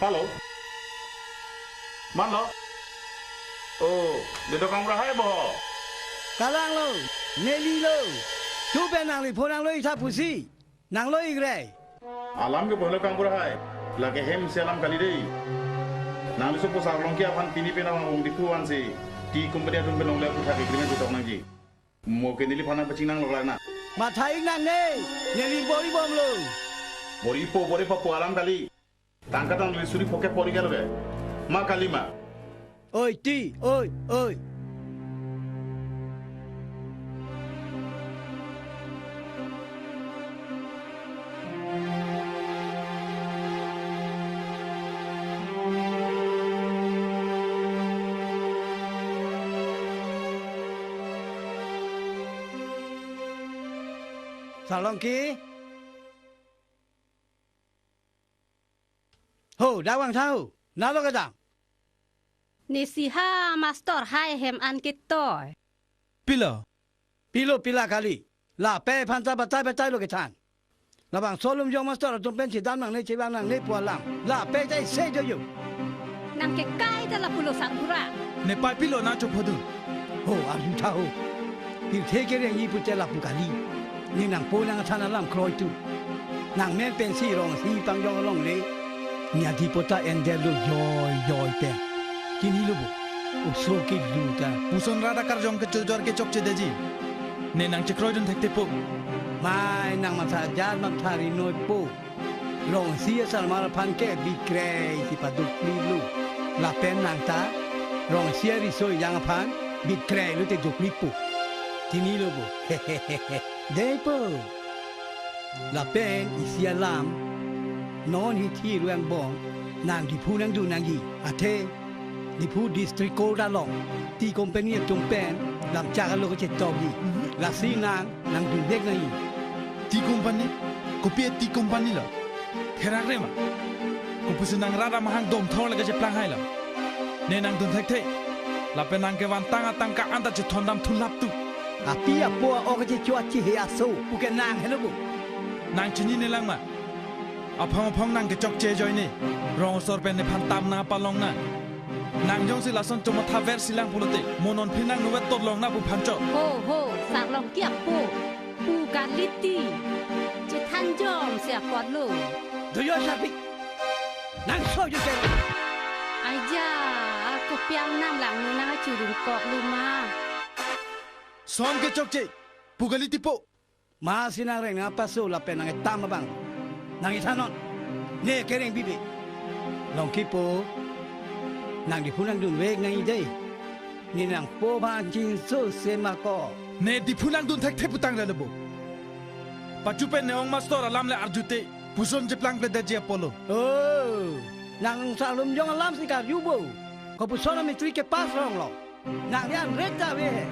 Hello. Manlo? Oh, de dokang pura hai bo. Kalang lo, neli lo. Tu pen nangli phone nanglo itha pusi. Nanglo igre. Alam ke bohlo kang pura hai. Lake hem si alam kali dei. Nangli sopo Sarlongki aphan pini pen abang Diphu ansi tea company atum pen longle aphuthak agreement chetok nangji. Mo ke neliphan nangpachini nang loklang na. Matha-ik nangne, neli bor-i bomlo. Bor-ipo, bor-ipo pu alam kali. Tangka tang dui suri poke pori kalo ke. Ma kali ma. Oi ti, oi, oi. Sarlongki. Ho, dak vangtha ho. Nalo kedam. Ne si ha mastor hai hem an ketoi. Pilo. Pilo pila kali. Lapen aphan ta batai batai lo kethan. Labangso Lumjong mastor atum pen chedam nangne chevang nangne pu alam. Lapen ta isi jojo. Nang ke kaita lapulo sangbura. Ne pai pilo nang chophodun. Ho, arjutha ho. Pirthe kerengji pute lapu kali. Ne nangpo nangthan alam kroitu. Nangmen pensi rong si pangjong longle. Ne adipota endetlo joi joi pen. Chinilo bo. Oso ke lu ta. Puson rat akarjong kechojor kechokche detji. Ne nang chekroidun thekthepo. Mai nang matha jar matha ri noipo. Rong si asarmar aphan ke bikrei si padukpli lo. Lapen nang ta rong si ariso ejang aphan bikrei lo te dukplipo. Chinilo bo. Deipo. Lapen isi alam non hithi ruangbong nang Diphu nangdun nangji. Athe Diphu District Court along tea company atum pen lamchak alo kachetokji. Lasi nang nangdunvek nangji. Tea company? Kopi a-tea company lo? Therak re ma? Kopusi nang rat amahang domthor le kacheplang hai lo? Ne nangdun thekthe. Lapen nang kevantang atangka anta chethondam thunlap tu. Api apo a-ok kachecho achihe aso puke nang helo bo. Nang chinine lang ma? Aphong aphong nang kechokche ajoine. Rong asor pen nephan tam nangpalong nang. Nang jongsi lason chomatha ver silang pulote, mo non phi nang nuvet tot long na pu phancho. Ho, ho, Sarlongki apo. Pu kali ti. Chethan jom si apotlo. Doyo sapi. Nang so jo ke. Aija, ako piang nam lang nu nang achurung kok lu ma. Som kechokche. Pu kali ti po. Ma si nang reng nangpaso lapen nang etam abang. Nang ethanon. Ne kereng bibe. Longki po. Nang Diphu nangdunvek nangji dei. Ne nangpo aphan chinso se ma ko. Ne Diphu nangdun thekthe putang le lebo. Pachu pen ne ong mastor alam le arjute. Puson cheplang kledetji apotlo. Oh. Nang Sarlumjong alam si karju bo. Kopuson a-matric kepass rong lo. Nang yan ret ta ave he.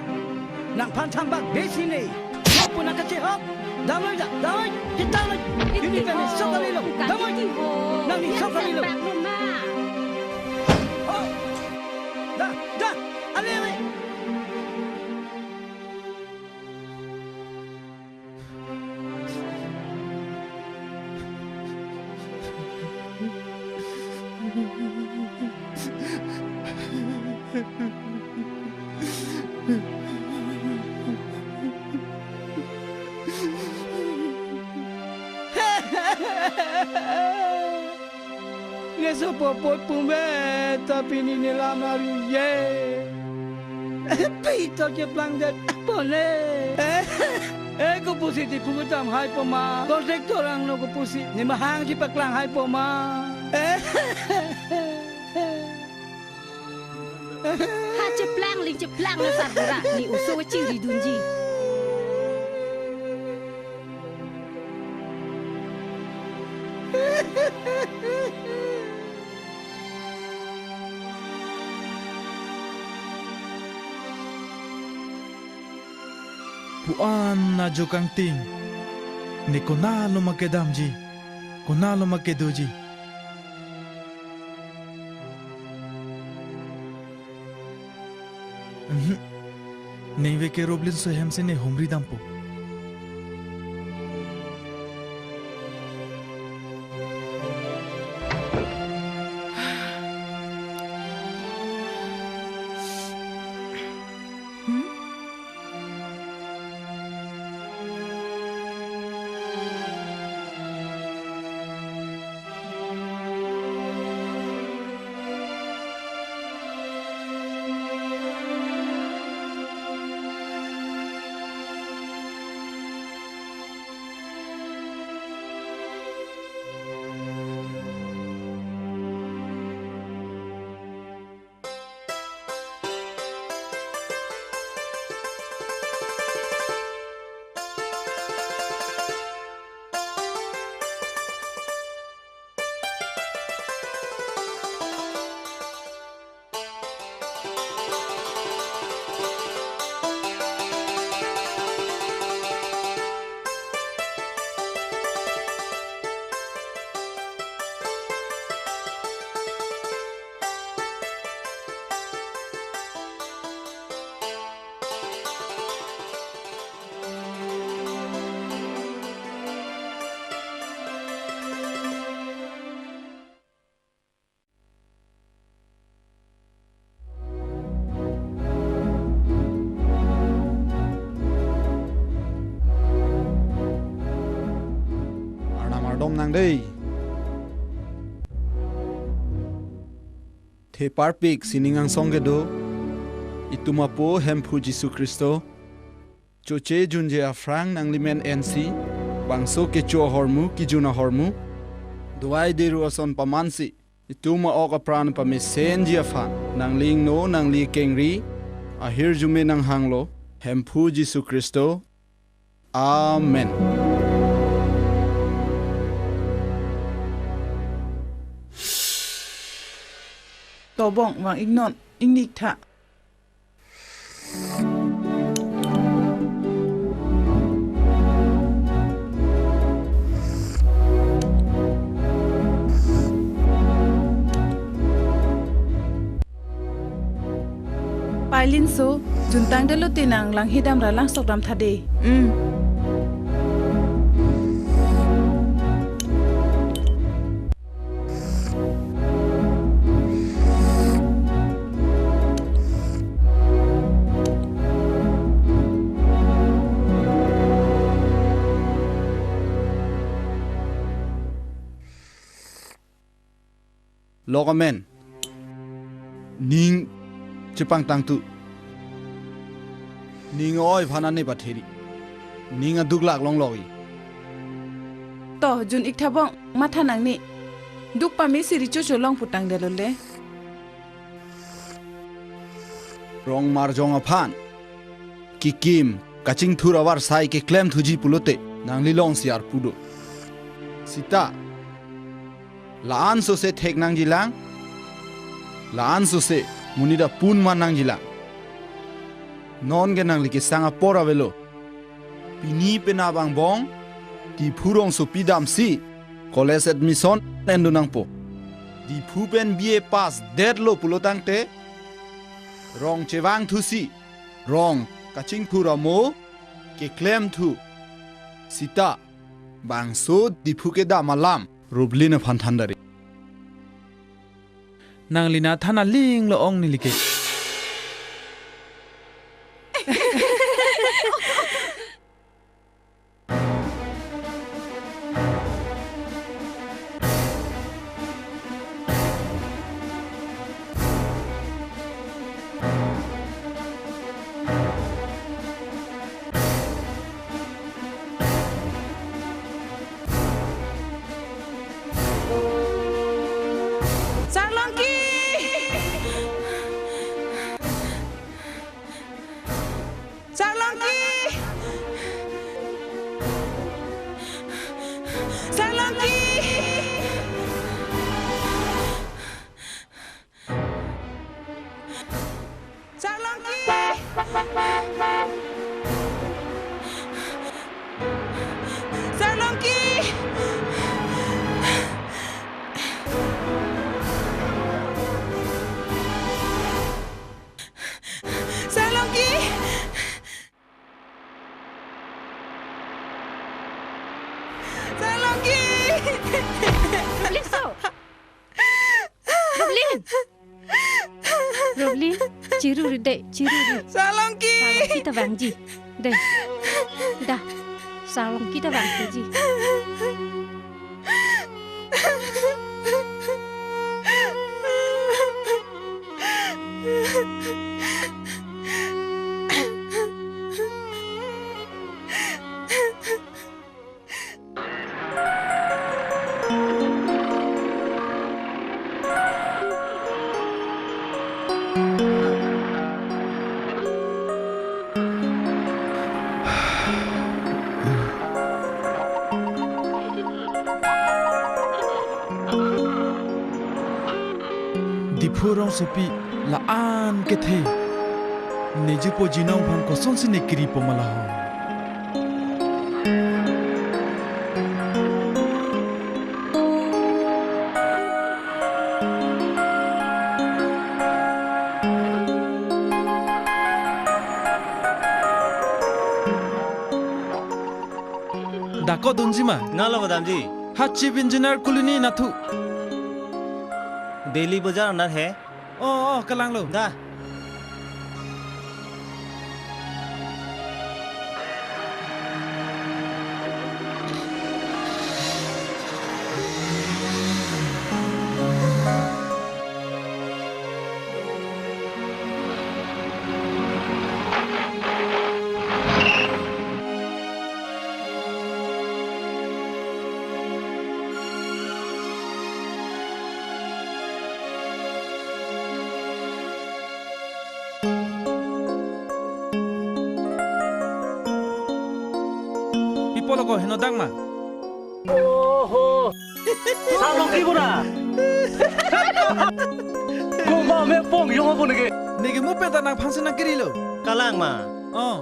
Nangphan thambak besi ne. Hop pu nang kachehop. Damloi da, damloi. Kita loi. Ini kan sok kali lo. Damloi. Nang ni sok kali lo. Oh. Da, da. Ale, ale. Keso popot pume, tapi nini lam aru ye. Pito cheplang det pone. Eh, kopusi Diphu kedam hai po ma. Kontraktor angno kopusi ne mahang chepaklang hai po ma. Ha cheplang ling cheplang na sarbura ni oso chingri dunji. Pu-an ajo kangting, ne konatlo ma kedamji, konatlo ma kedoji. Mhm. Ningve ke Roblin so hem si ne humri dampo. Hmm? nang dei. Theparpik sining angsong kedo itum apo Hemphu Jisu Khristo. Choche junje aphrang nanglimen ensi, bangso kecho ahormu, kijun ahormu, duai deru ason pamansi, itum a-ok apran pamesenji aphan nangli ingno, nangli kengri ahirjume nanghanglo, Hemphu Jisu Khristo. Amen. Tobong vang-iknon, ingni-iktha. Palinso, juntang delo tenang, langhedam ra langsokdam tha dei. Mm. Lok amen. Ning chepangtang tu. Ning oi phan ane patheri. Ning aduk lak longlok-i. To, jun-iktha bong, matha nangne. Duk pamesi recho cholong putang delo le. Rong marjong aphan kekim kachingthur avarsai keklem thuji pulote nangli longsi arpu do. Sita, la-an sose thek nangjilang, la-an sose monit apun man nangjilang. Non ke nangli kesang apor avelo. Pini penap angbong Diphu rongsopi damsi college admission en-dun nangpo. Diphu pen B A pass detlo pulo tangte, rong chevang thusi, rong kachingthur amo keklem thu. Sita, bangso Diphu kedam alam Rublin aphan than dari. Nangli na than aling lo ong neli ke. Sarlongki! Sarlongki! Sarlongki! Sarlongki! Sarlongki! Sarlongki! Sarlongki! Rublin so! Rublin! Rublin, chiru ri dei, chiru ri. Sarlongki! Sarlongki ta vangji. Dei. Da. Sarlongki ta vangji. Diphu rongsopi la-an kethe. Ne jupo jinong aphan kosonsi ne kiripo ma la ho. Dako dunji ma? Nalo madamji. Ha Chief Engineer Colony nathu. Daily Bazaar anat he. Oh, oh, kalanglo. Da. Pi pulo ko, heno dak ma? Oho. Salong ki guna. Koma me pong yong apo neke. Neke mo peta nangphan si nangkiri lo. Kalang ma. Oh.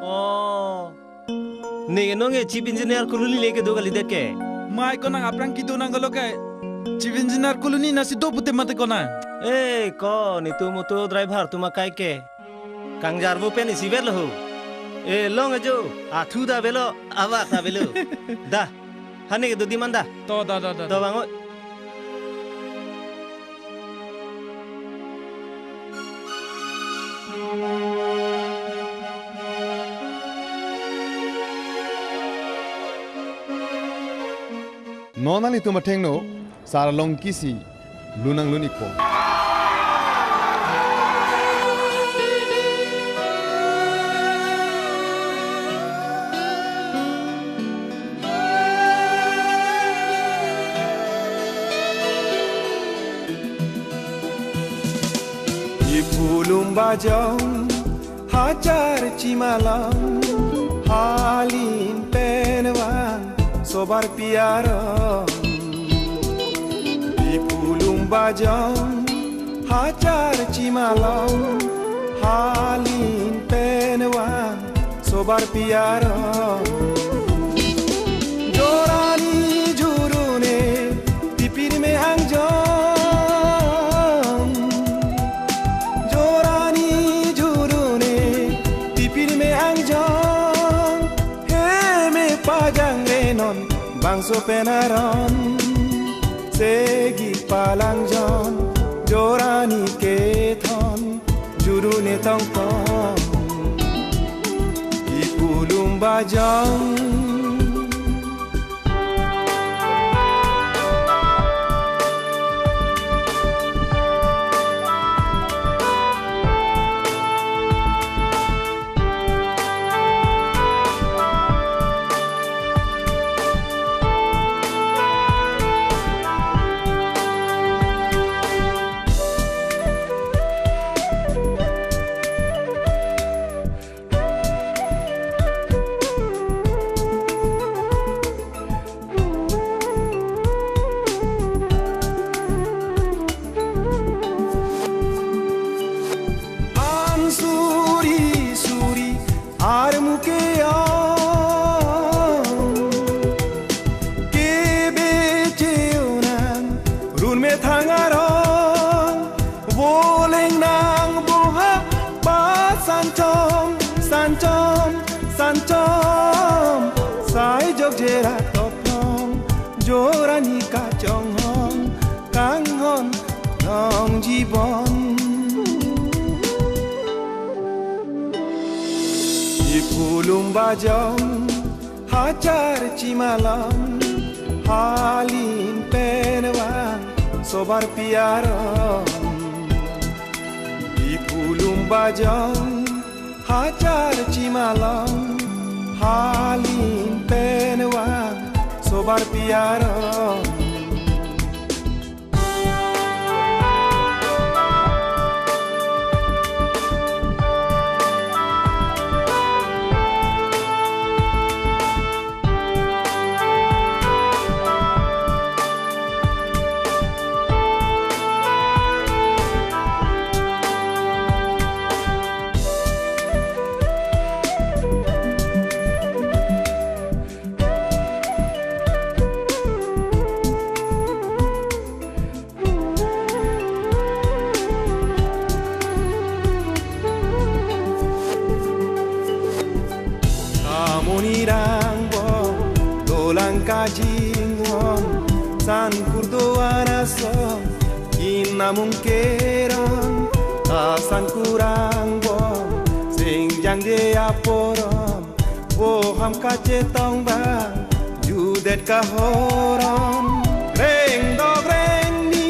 Oh. Neke nonke Chief Engineer Colony le kedo kalidet ke. Mai ko nang aphrang kedo nang kalo ke. Chief Engineer Colony nasi do pute mate ko nang. Eh, ko netum auto driver atum akai ke. Kangjarvo pen isivet lo ho. Eh, long ajo, athu ta avelo, avak ta avelo. Da, ha neke dodi man da. To, da, da, da. To bang oi. Non nanglitum athengno, Sarlong kisi lunang lun ikpo. Ipulum bajong hajar chimalong, halin pen vang sobar piaron. Ipulum bajong hajar chimalong, halin pen vang sobar piaron. Jorani jurune tipir me angjong. Jorani jurune tipir me angjong. Heme pajang renon bangso pen aron. Segi palangjon jorani kethon jurune tongtong. Ipulum bajong. An suri suri armu ke-ong, kebe cheonan run methang arong, voleng nang boha ba sanchom, sanchom, sanchom, sai jok jera toplong, jorani kachonghong, kanghon nong jibon. Ipulum bajong hajar chimalong, halin pen vang sobar piaron. Ipulum bajong hajar chimalong, halin pen vang sobar piaron. Amoni rangbo dolang kajinghon, san kurdo anaso, kinamung keron, ta san kurangbo, sing jangje aporon, voham kachetong bang, judet kahoron. Reng dok reng ni,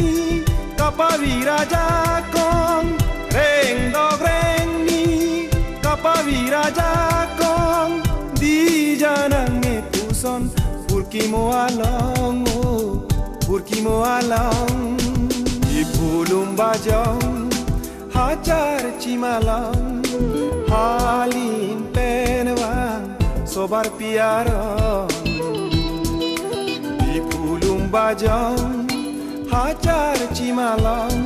kapavirajakong. Reng dok reng ni, kapavirajakong. Di janang me puson, purkimo along o, purkimo along. Ipulum bajong, ha Achar chimalam, halin pen vang, sobar piaro. Diphu Lumbajong, achar chimalam,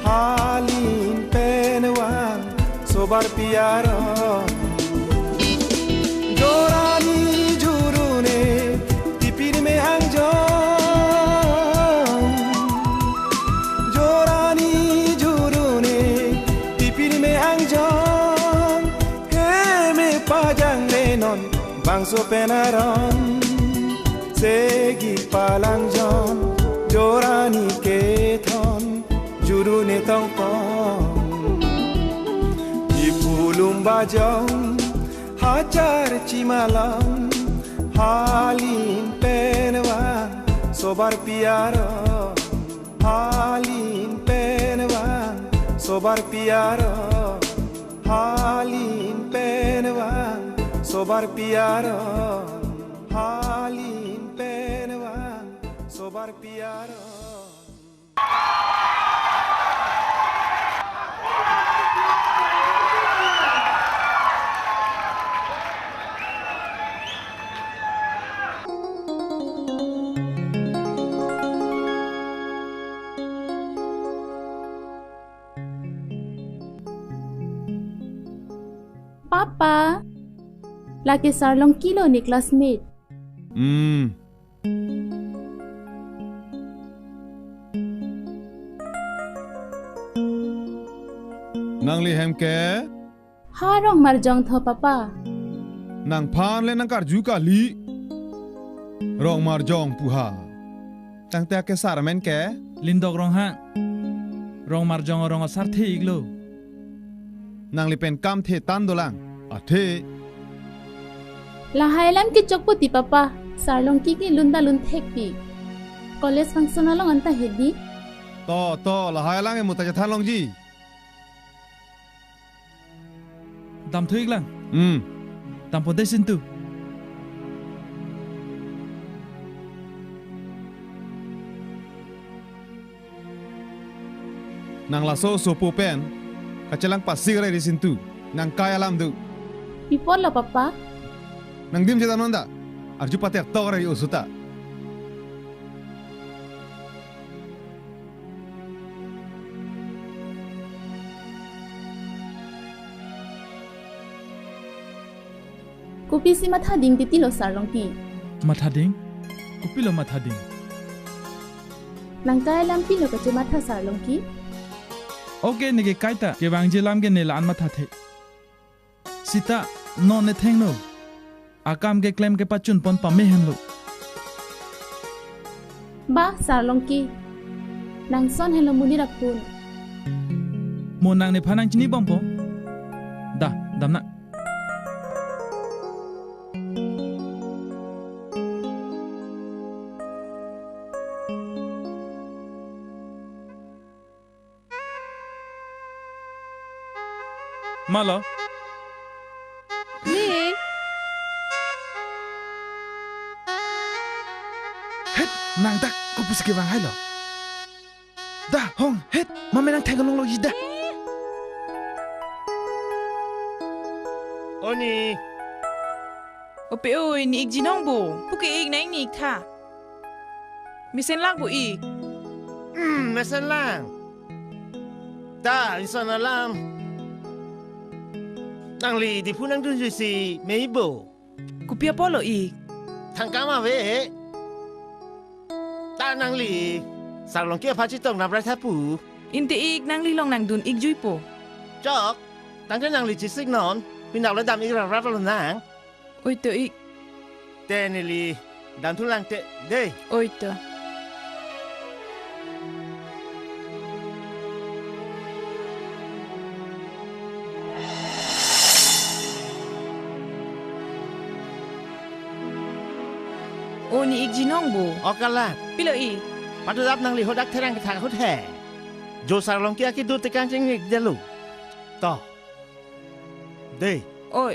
halin pen vang, sobar piaro. Jorani jurune, tipir me angjong. Jorani jurune, tipir me angjong. Heme pajang le non, bangso pen aron. Segi palangjong, jorani kethon, jurune tongpon. Diphu Lumbajong, achar chimalam, halin pen vang, sobar piaro. Halin pen vang, sobar piaro. Halin pen vang, sobar piaro. Halin pen vang, sobar piaro. Papa, lake Sarlongki lo ne classmate. Hmm. Nangli hem ke? Ha, Rongmarjong tho, Papa. Nangphan le nangkarju kali. Rongmarjong pu ha. Tangte ake sar amen ke? Lindok Ronghang. Rongmarjong arong asar the-iklo. Nangli pen kam the tan dolang. Athe. Lahai alam kechokpo ti, Papa. Sarlongki ke lun ta lun thekpik. College function along anta hedi. To, to, lahai alam e muta chethan longji. Damthu-iklang. Hmm. Dampo dei Sintu. Nang laso sopo pen kachelang pasik rai ri Sintu. Nang kai alam do. Pi apotlo, Papa? Nangdim chetan non da. Arju pater tok rai ri oso ta. Kopisi mathading titi lo Sarlongki? Mathading? Kopilo mathading? Nang kai alam pilo kachematha Sarlongki? Okay, neke kaita kevangji alam ke ne la-an mathathe. Sita, non ne thengno. Akam keklem kepachun pon pame henlo. Ba, Sarlongki. Nang son henlo monit aphun. Mo nang nephan nangchinibompo. Da, damnang. Malo. Ne. Het, nang dak, kopusi kevang hailo. Da, hong, het, mame nang thengkang longlo ji da. Oni. Ope oi, ne-ikji nong bo. Puke-ik nang ne-iktha. Mesenlang bo ik. Hmm, mesenlang. Ta, ison alam. Nangli Diphu nangdunjuisi mei bo. Kopi apotlo ik? Thangkam ave. Ta nangli Sarlongki aphan chetong nang rai tha pu. Inte ik, nangli along nangdun-ikjuipo. Chok, tangte nangli chesik non, pinap le dam-ik raprap lonang. Oi to ik. Te neli damthulang te dei. Oi to. O ne-ikji nong bo. O kalang. Pilo ik? Patu dap nangli hadak therang kethak ahut he. Jo Sarlongki akedo tekang chingnik delo. To. Dei. Oi.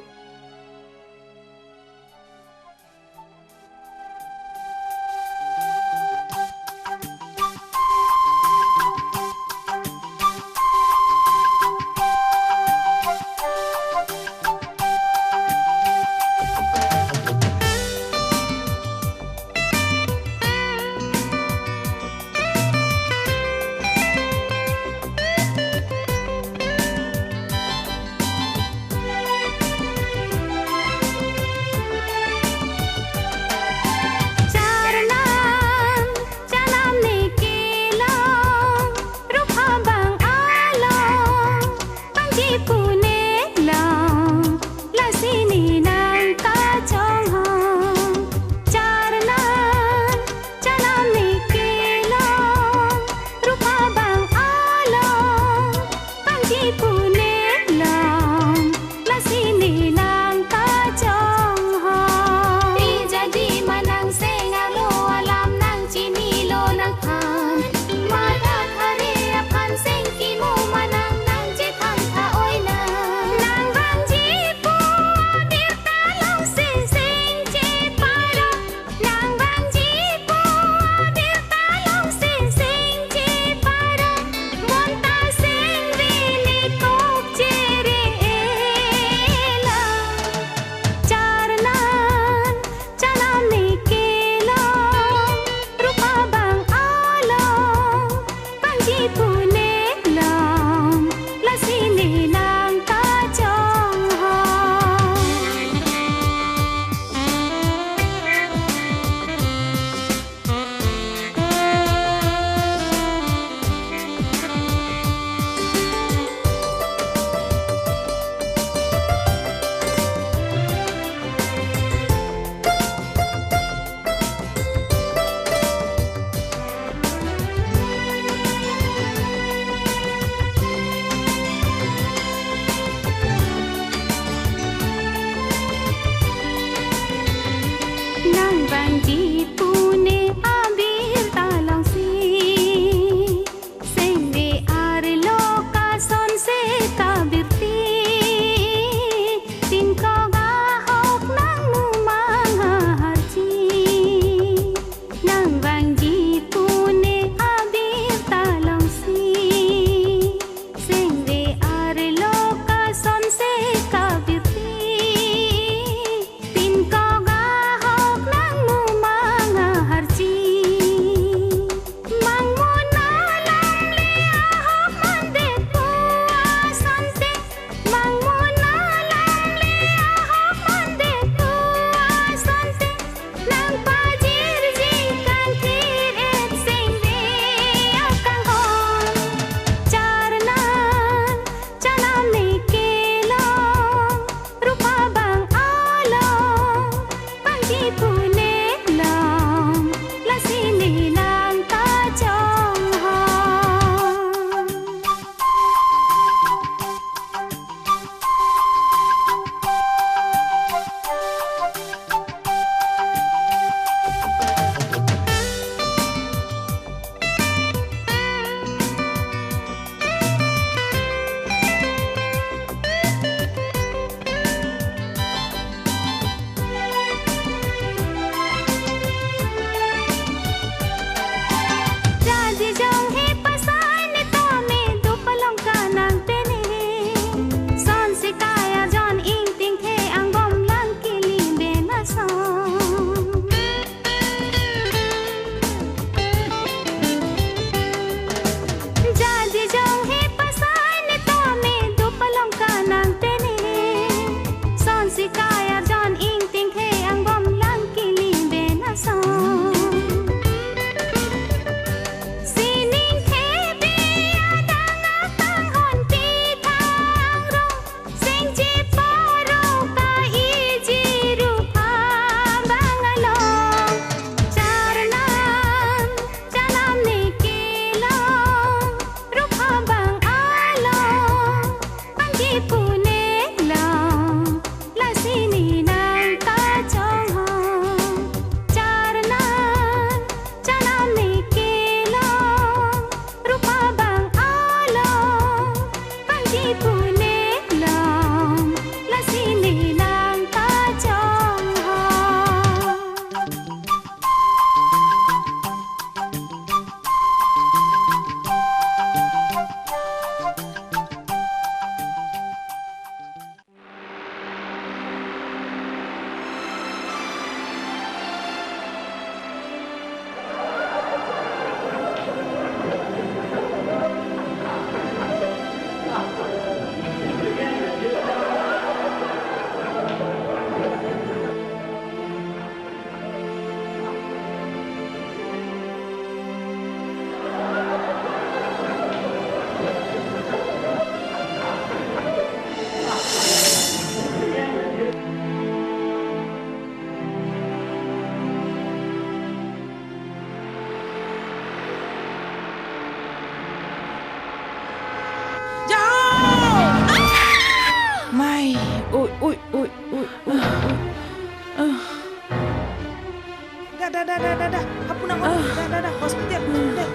Da, da, da, da. Hapu nang, ah, da, da, da. Hospital. Da.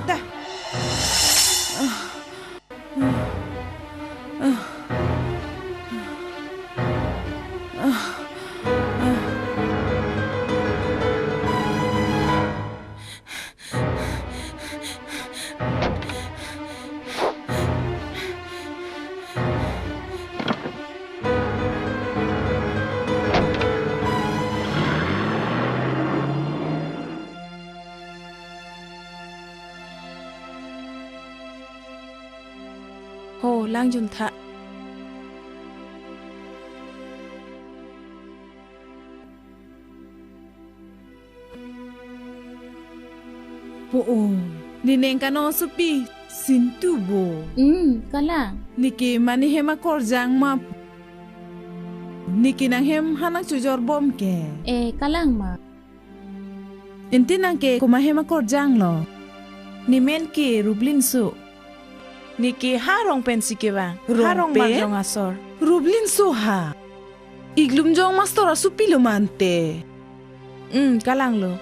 Da. Ho, lang juntha. Po-o, ne neng kanong asopi Sintu bo? Hmm, kalang. Neke mane hem akorjang ma? Neke nanghem aphan nangchojor bom ke? Eh, kalang ma. Ante nang ke komat hem akorjang lo? Ne men ke Rublinso. Neke ha rong pensi kevang. Ha rong rong pen? Bang jong asor. Rublinso ha. Iklumjong mastor asopi lo mante. Hmm, kalang lo.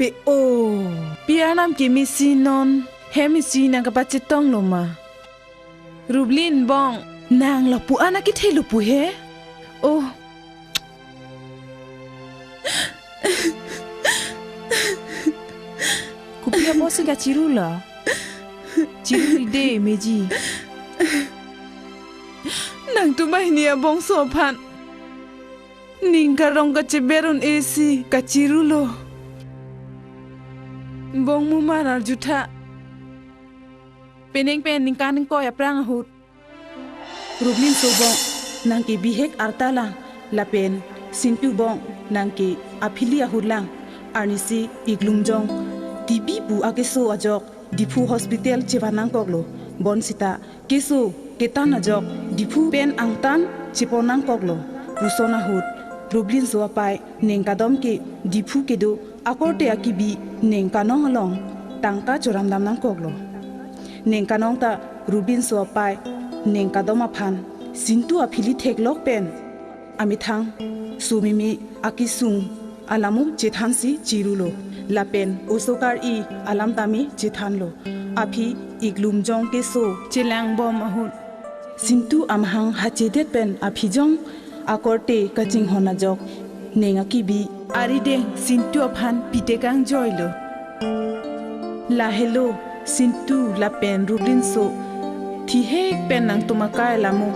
Pe-o. Pi arnam kemesi non. Hem isi nang kapachetong lo ma? Rublin bong. Nang lapu-an akethe lo pu he? Oh. Kopi apotsi kachiru lo? Chiru de meji. Nangtum banghini abongso aphan ning karong kacheber un-esi kachiru lo. Bong mumar arjutha. Penang pen ningkan ingkoi aphrang ahut. Rublinso bong nang ke bihek arta lang, lapen Sintu bong nang ke aphili ahut lang, arnisi iklumjong T B pu akeso ajok Diphu hospital chevan nangkok lo, bonsita keso ketan ajok Diphu pen angtan chepon nangkok lo. Puson ahut Rublinso apei neng kadom ke Diphu kedo akorte akibi neng kanong along tangka choramdam nangkok lo. Neng kanong ta Rublinso apei neng kadom aphan Sintu aphili theklok pen amethang sumimi akisung alamo chethansi chiru lo, lapen osokar-i alam tame chethan lo. Aphi iklumjong keso chelang bom ahut Sintu amahang hachedet pen aphijong akorte kachinghon ajok neng akibi arideng Sintu aphan pite kangjoi lo. Lahelo Sintu lapen Rublinso thihek pen nangtum akai alamo.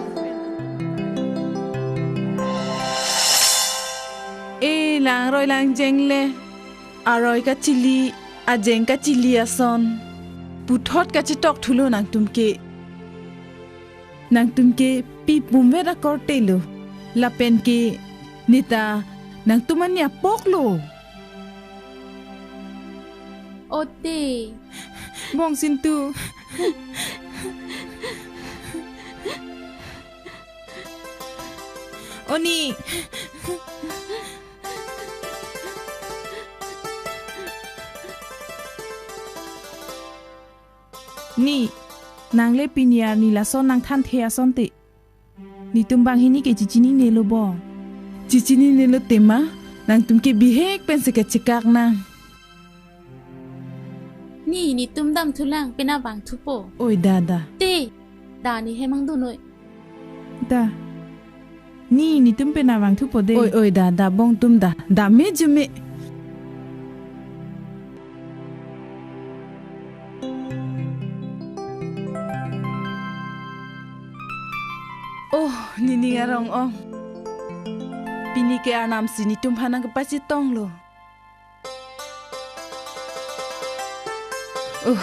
E langroi langjeng le, aroi kachili, ajeng kachili ason. Puthot kachetok thulo nangtum ke. Nangtum ke pi pumvet akorte lo. Lapen ke neta nangtum ani apok lo. Ote. Bong Sintu. Oni. Ni, nang le pini arni lason nangthanthe asonte. Netum banghini ke chechinine lo bo. Chechinine lo tema, nangtum ke bihek pensi kachekak nang. Ni, netum damthulang, penap vangthupo. Oi, da, da. Te, da ne hem angdunoi. Da. Ni, netum penap vangthupo de. Oi, oi, da, da, bong tum da. Da me jume. Oh, nening arong ong. Pini ke arnam si netum aphan nangkepachetong lo. Uh.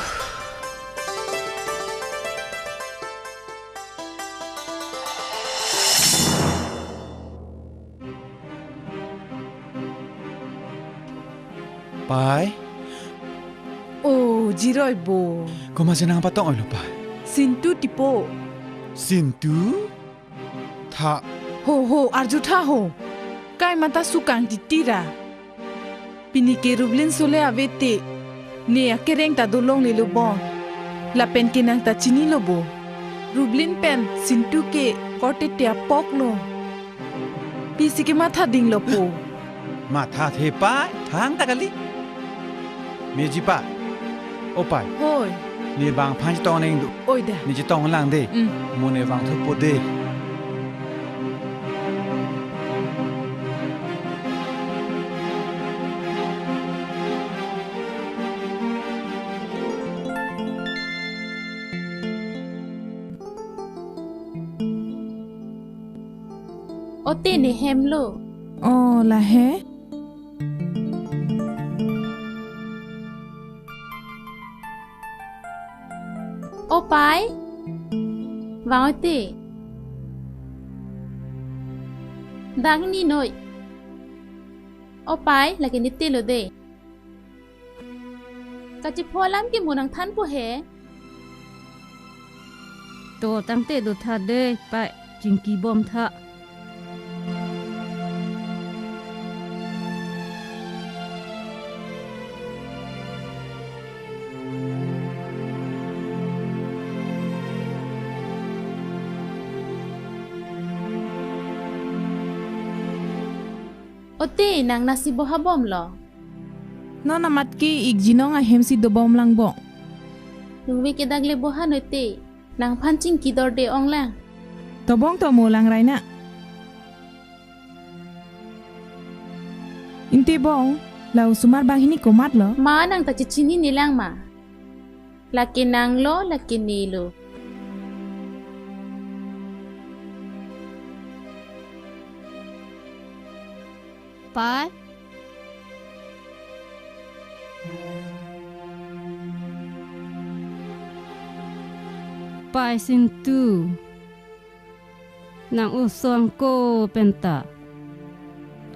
Pei. Oh, jiroi bo. Komatsi nangpatong-oi lo, pei? Sintu tipo. Sintu? Tha. Ho, ho, arjutha ho. Kaimata sukang titira. Pini ke Rublinso le avete. Ne akereng ta dolongle lo bo. Lapen ke nang ta chinilo bo. Rublin pen Sintu ke korte te apok lo. Pisi kematha dinglo po. Matha the pai, thang ta kali. Meji pa. O pai. Hoi. Ne bang aphan chetong nang do. Oi da. Ne chetong lang de. Mm. Mo ne bang thupo de. O te ne hem lo. O lahe. O pai. Vang o te. Dang ni noi. O pai, lake ne te lo de. Kachipho alam ke mo nangthanpo he. To tangte do tha de, pai, chingki bom tha. O te, nang nasi boha bom lo. Non amat ke ik jinong ahem si dobom lang bong. Nungve ke dak le boha noi te. Nangphan chingki dorde ong lang. Tobong to mo lang rai na. Inte bong, la osomar banghini komat lo? Ma nang ta chechinine lang ma. Lake nang lo, lake ne lo. Pai. Pai Sintu. Nang osong ko penta.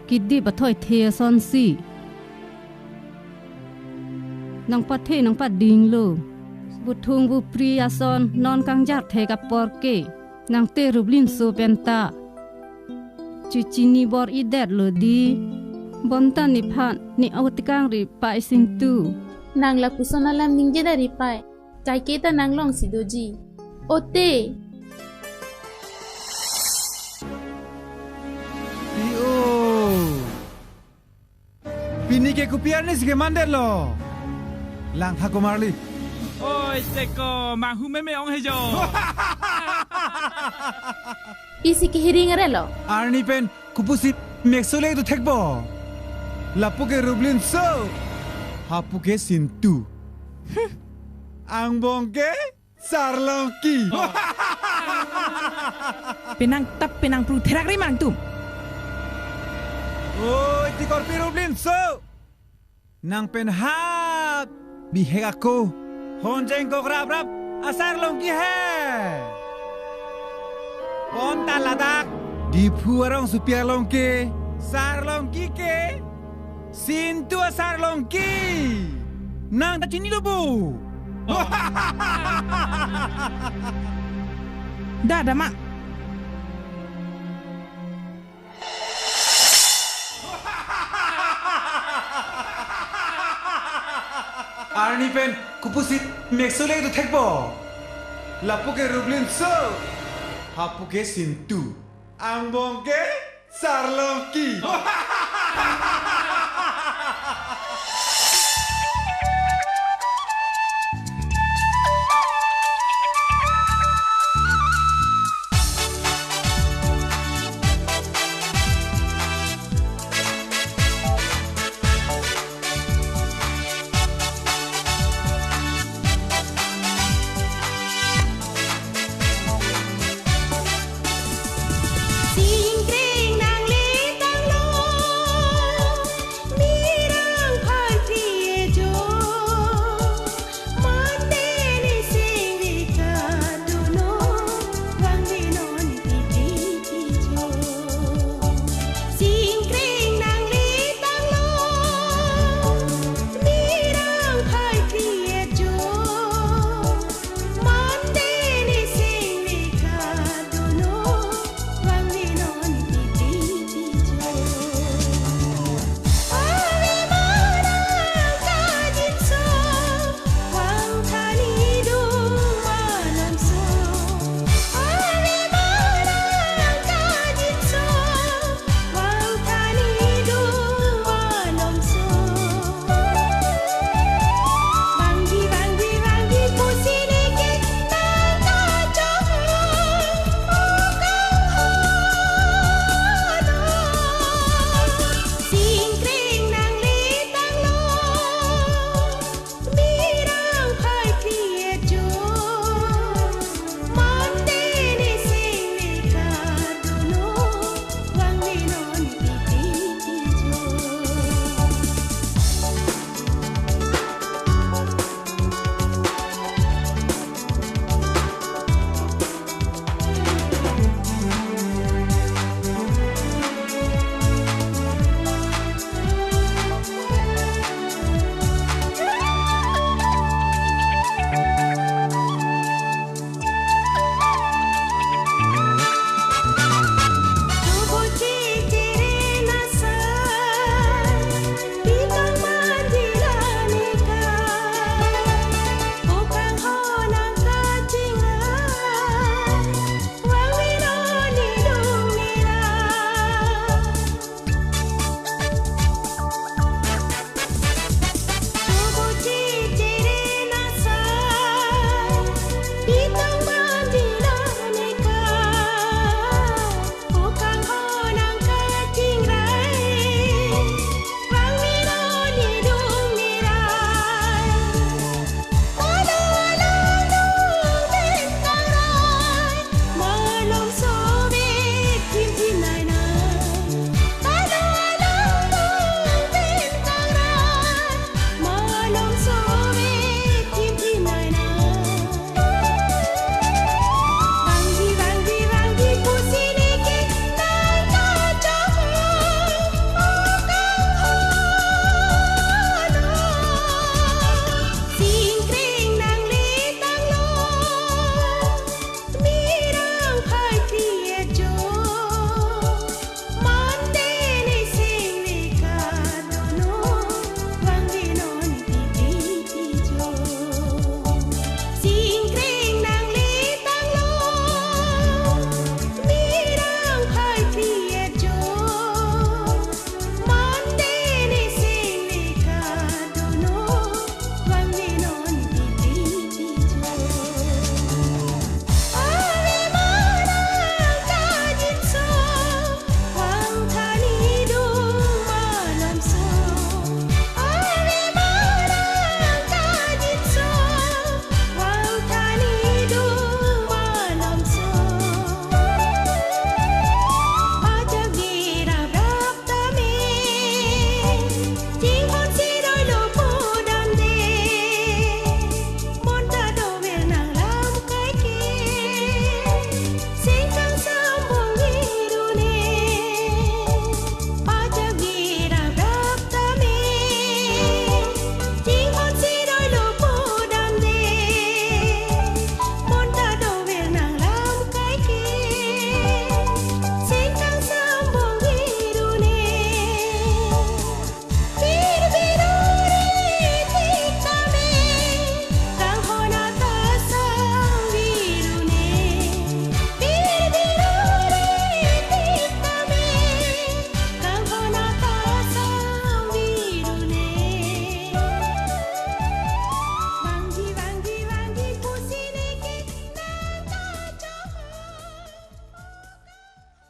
Kidi pathoi the ason si. Nang pathe nang pading lo. Buthung bupri ason non kangjar the kapor ke. Nang te Rublinso penta. Chechini bor-idet lo di. Bonta nephan ne autikang ri Pai Sintu. Nang lapuson alam ningje dari pai. Kaike ta nang long si doji. O te. Iyo. Pini ke kopi arni si ke mandet lo. Lang tha komarli. Oi, teko, manghu meme ong he jo. Isi ke hiring are lo. Arni pen kopusi mekso le do thekpo. Lapu ke Rublinso. Hapu ke Sintu. Angbong ke Sarlongki. Penang tap penang pru therak ri mang tum. Oi, ti korpi Rublinso. Nang pen ha bihek ako. Honjeng kok rap rap a Sarlongki he. Bonta ladak Diphu arongsopi along ke Sarlongki ke Sintu a Sarlongki. Nang ta chini lo bo. Da, da ma. Arni pen kopusi mekso le do thekpo. Lapu ke Rublinso. Hapu ke Sintu. Angbong ke Sarlongki.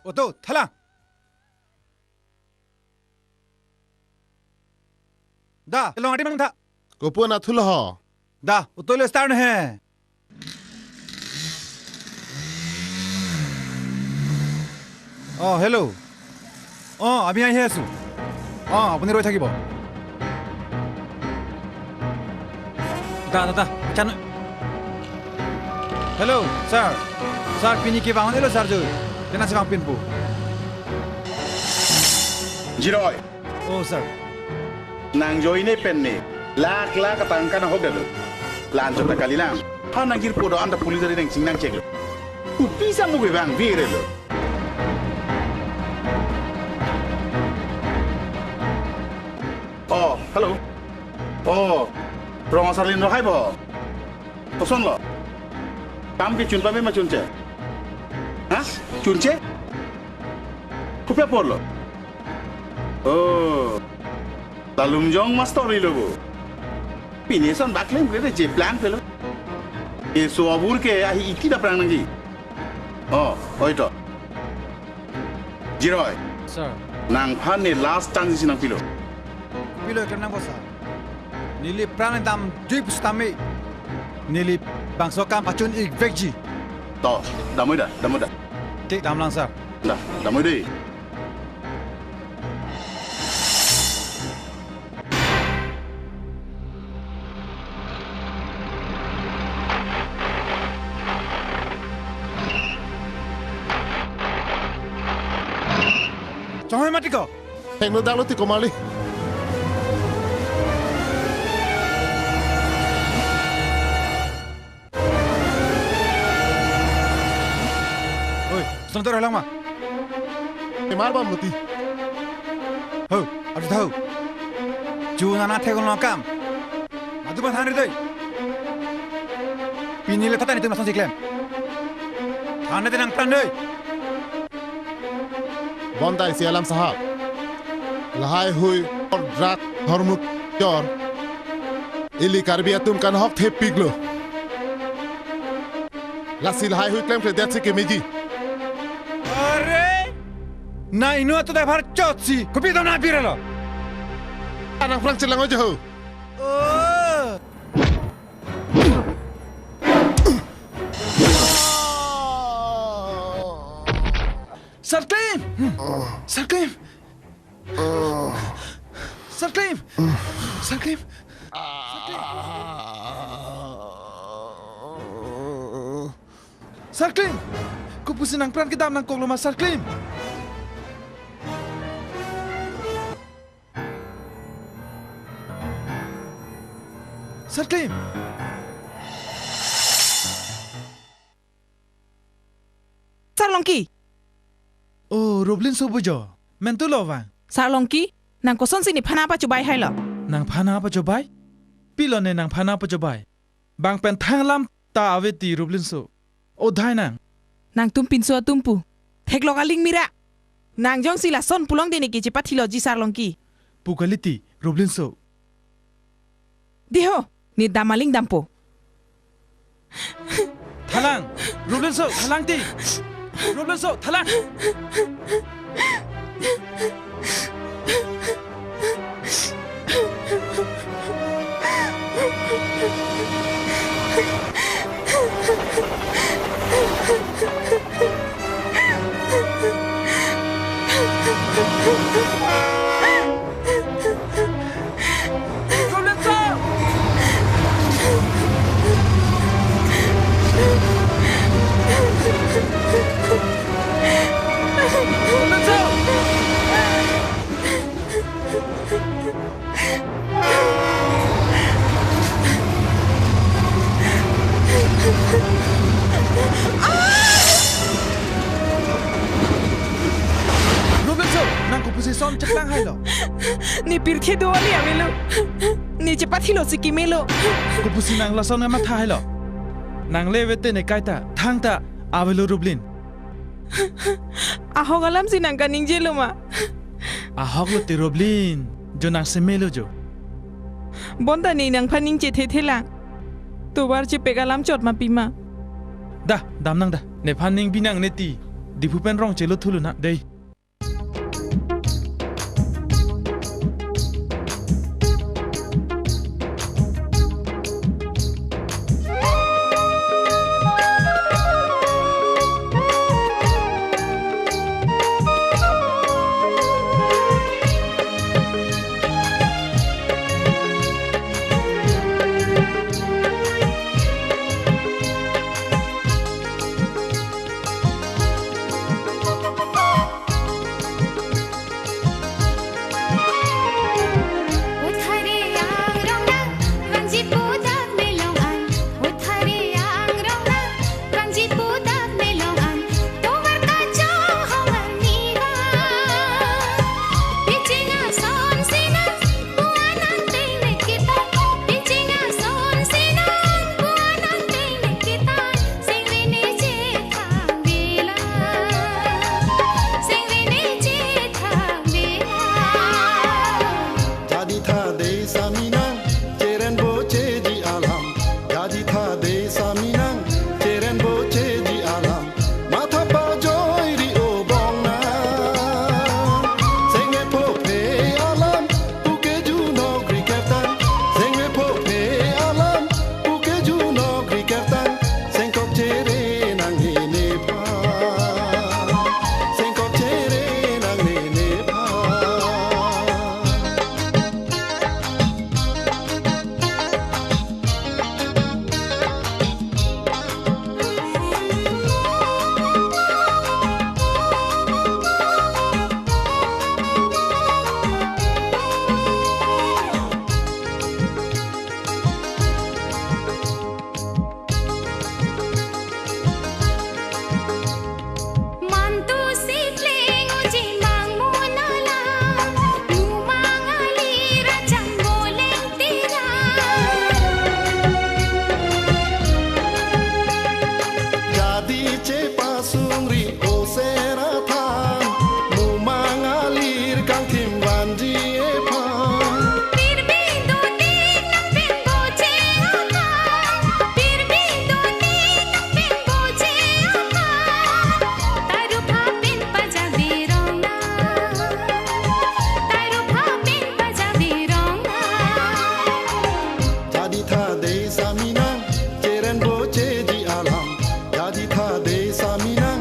Oto, thalang. Da, long ati mang tha. Kopu anatthu lo ho? Da, oto le star he. অ, হেল্ল'। অ, আমি আহি আছো। অ, আপুনি ৰৈ থাকিব। Da, da, da, chanu. Hello, sir. Sir, pini ke bangun elo, sir, jo. Kena si bang pinpo. Jiroi. Oh, sir. Nang joine pen ne lakh lakh atangka nahok dalo. Lan jota kalilang. Ha nang jirpo do anta police ari nang chingnang cheklo. Kopi sang mo bang virelo. Oh, hello. Oh, rong asarlin rohai bo. Kosonlo? Kam ke chun pame ma chunche? Ha? Chunche? Kopi aporlo? Oh. Lalumjong master rilo bo. Pini son baklem kere je plan pelo. Ke so abur ke ahi iti da prang nangji. Oh, oi to. Jiroi. Sir. Nangphan ne last chance si nangpilo. Pilo ekar nang bosa. Neli pran dam jui pusitame. Neli bangso kam pachun-ik vekji. To, damoi da, damoi da. Tik damlang, sir. Da, damoi dei. Chonghoi mati ko. Hengno danglo ti komarli. Oi, senator halang ma? Emar bam luti. Ho, adu tahu. Chu nana thekon lo kam. Adu ban han ri doi. Pini le thatan itum lason si klem. Thane tenang pran doi. Bonta isi alam sahab. Lahai hui or drug hormuk chor. Ili Karbi atum kanahok thepiklo. Lasi lahai hui klemkledet si kemeji. Are! Na inu atu davar chotsi. Kopi dam na biralo. Anang prang chelang ojo ho. Oh! Sarklim! Sarklim! Sarklim! Sarklim! Sarklim! Kopusi nang pran kedam nangkoklo ma, Sarklim? Sarklim! Sarlongki! Oh, Roblin sobujo. Mentu lo vang. Sarlongki, nang kosonsi nephan apachobei hailo? Nangphan apachobei? Pilo ne nangphan apachobei? Bang pen thang alam ta ave ti Roblin so. O dhai nang. Nangtum pinso atum pu. Theklok aling mira. Nang jongsi lason pulong dene ke chepathiloji Sarlongki. Pu kaliti, Roblin so. Diho, ne dam aling dampo. Thalang, Roblin so, thalang ti. Roblin so, thalang. Roblin so, nang kopusi son cheklang hailo? Ne pirthe do-an le avelo. Ne chepathilosi kimelo. Kopusi nang lason kamatha hailo? Nang le vete ne kaita, thangta, avelo Roblin. Ahok alamsi nang kaningjelo ma? Ahok lote Roblin, jo nang semelo jo. Bonta ne nangphan ning chethe thelang. Tovar chepek alam chot ma pima. Da, damnang da. Nephan ning binang neti. Diphu pen rong chelo thuluna dei. Jadi tha dei saminang, cheren bo cheji alam. Jadi tha dei saminang, cheren bo cheji alam. Matha pajoi ri o bong na. Sengve phophe alam, puke junok ri kertang. Sengve phophe alam, puke junok ri kertang. Sengkok chere nangne nephan. Sengkok chere nangne nephan. Mantu si pleng uji mang munala, mumang ali rachang boleng tira. Jadi chepasung ri o sera than, mumang alir kangthim vanji ephan. Pirbi dotik nang pen boche aphan. Pirbi dotik nang pen boche aphan. Taru pha pen paja birong na. Taru pha pen paja birong na. Jadi tha dei saminang, cheren bocheji alam. Jadi tha dei saminang,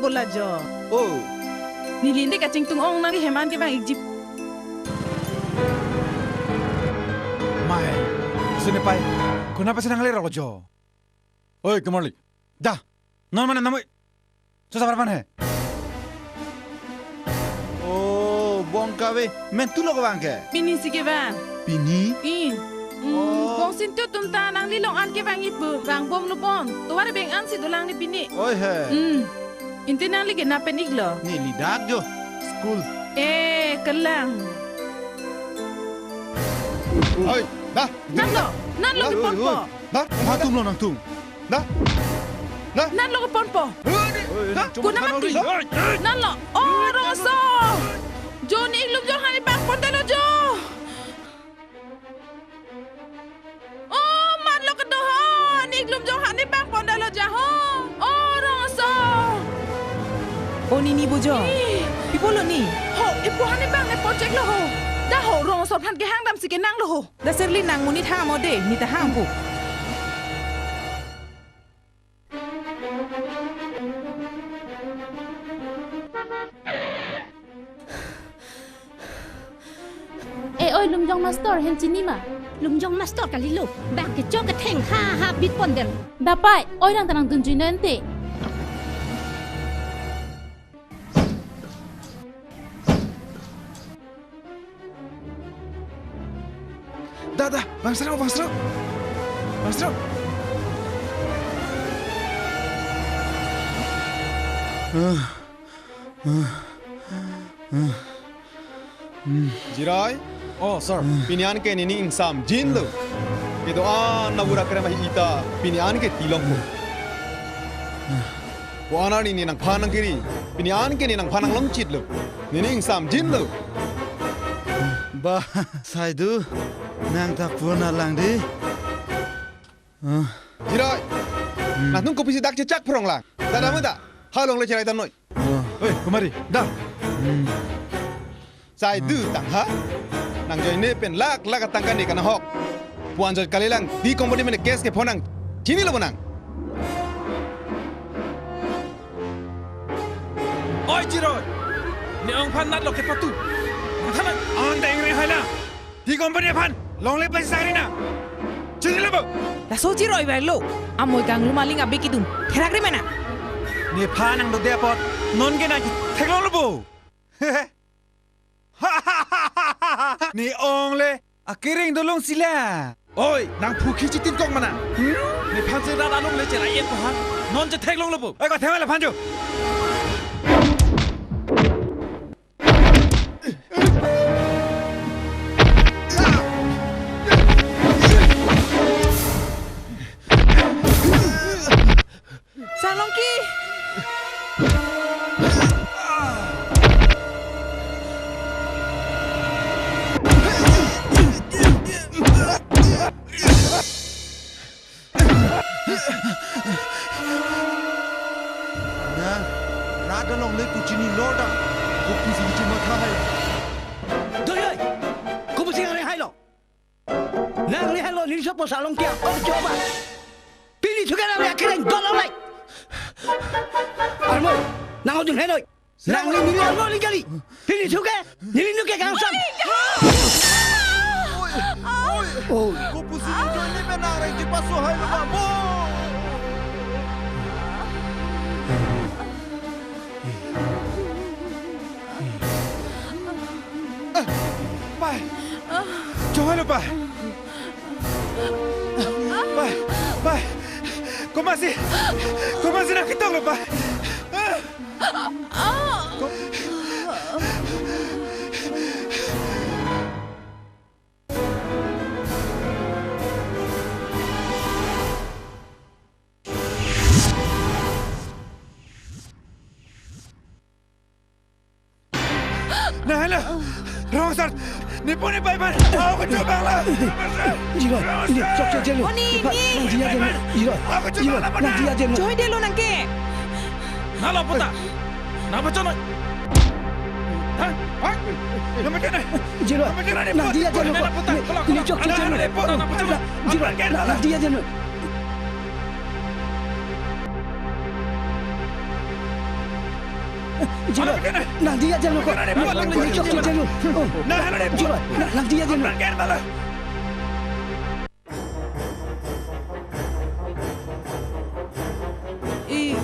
Ola jo. Oh. Neli nde kachingtung ong nangli hem an kevang-ikji. Mai. Sune pai. Konat pensi nanglerok lo jo. Oi, Kumarli. Da. Non mane namoi. Sosa parpan he. Oh, bong kave. Mentu lo kevang ke? Pini si kevang. Pini? I. Hmm, Oh. Bong sintu atum ta nangli long an kevang-ik pu. Vangbomlo bon. Tovar beng ansi dolang ne pini. Oi he. Hmm. Inte nangli ke na pen-iklo. Neli dak jo. School. Eh, kelang. Oi, da. Nanlo, nanlo Oi, oi, keponpo. oi. Da, nangtum lo nangtum. Da. Da. Nanlo keponpo. Oi, da. Kuna mati. Oi, oi. Nanlo. Oh, rong aso. Jo ne iklum jong hane bang pondetlo jo. Oh, matlo kedo ho. Ne iklum jong hane bang pondetlo ja ho. Oh, rong aso. Oh, ne ne bo jo. Ih. Pi pulo ne? Ho, ipo hane bang ne poncheklo ho. Da ho, rong aso aphan kehang damsi kenanglo ho. Da Serli nang monit hang mo de, ne ta hang pu. Eh, oi, Lumjong Master, hem chini ma? Lumjong Master kalilo, bang kechok ketheng ha ha bit pondetlo. Da pai, oi nang ta nangdunjui non te. Da, da, bang srok, bang srok. Bang srok. Jiroi. Oh, sir. Pini an ke nini ingsamjinlo. Kedo-an nabura krema ita pini an ke tilong mo. Ko-an arni ne nangphan nangkiri. Pini an ke ne nangphan nanglongchitlo. Nini ingsamjinlo. Ba, Saidu, nang ta puna lang di. Ah. Jiroi. Hmm. Nangtum kopisi dak chechak phrong lang. Da da Hmm. meda. Halongle cherai damnoi. Oh. Oi, Kumari, da. Hmm. Saidu tang ha? Nangjoine pen lakh lakh atangka ne kanahok. Puan joi kalilang, di company mene case kephonang. Chinilo bo nang? Oi, Jiroi. Ne ong aphan natlo kepatu. Nangthanai. Ang deng re hai na. Di company aphan longle paisa sari na. Chinilo bo. Laso Jiroi bai lo. Amoi kanglum aling abe kedun. Therak re mena. Nephan nangdode apot non ke nangtheklonglo bo. Ne ongle akireng dolong sila. Oi, nang phukhi chitin kok mana? Hmm? Nephan se rat alongle cherai-et ko ha. Non chetheklonglo bo. Oi, ko thema le phanjo. Salongki! Nang, rat alongle kuchini lordam, kuchini matha hai. Doi, doi, kubusi nang hai lo. Nang le hai lo, neli sopo Salongki ako choba. Pini thuke nang le akireng dolo lai. Armo, nang odun hai noi. Nang le neli armo le kali. Pini thuke, neli nuke kangsam. Oi, oi. Kopusi ni joni menang reng di paso hai lo, Babo. Eh, pai. Chonghai lo, pai. Pai, pai. Komatsi, komatsi nangketong lo, pai. Ko- Nahela, rong sar, ne pon ne pai pan, ako kachobang la. Jiroi, ini chokche jelo. Oni, Pak, ni. Nang dia jelo. Jiroi, Jiroi, nang dia jelo. Choi delo nangke. Nalo puta. Napa chonoi? Hah? Hah? Napa chonoi? Jiroi, nang dia jelo. Ini chokche jelo. Jiroi, nang dia jelo. Jiba, nang diya jalo ko. Nang diya jalo. Oh, Jiba, nang diya jalo. I,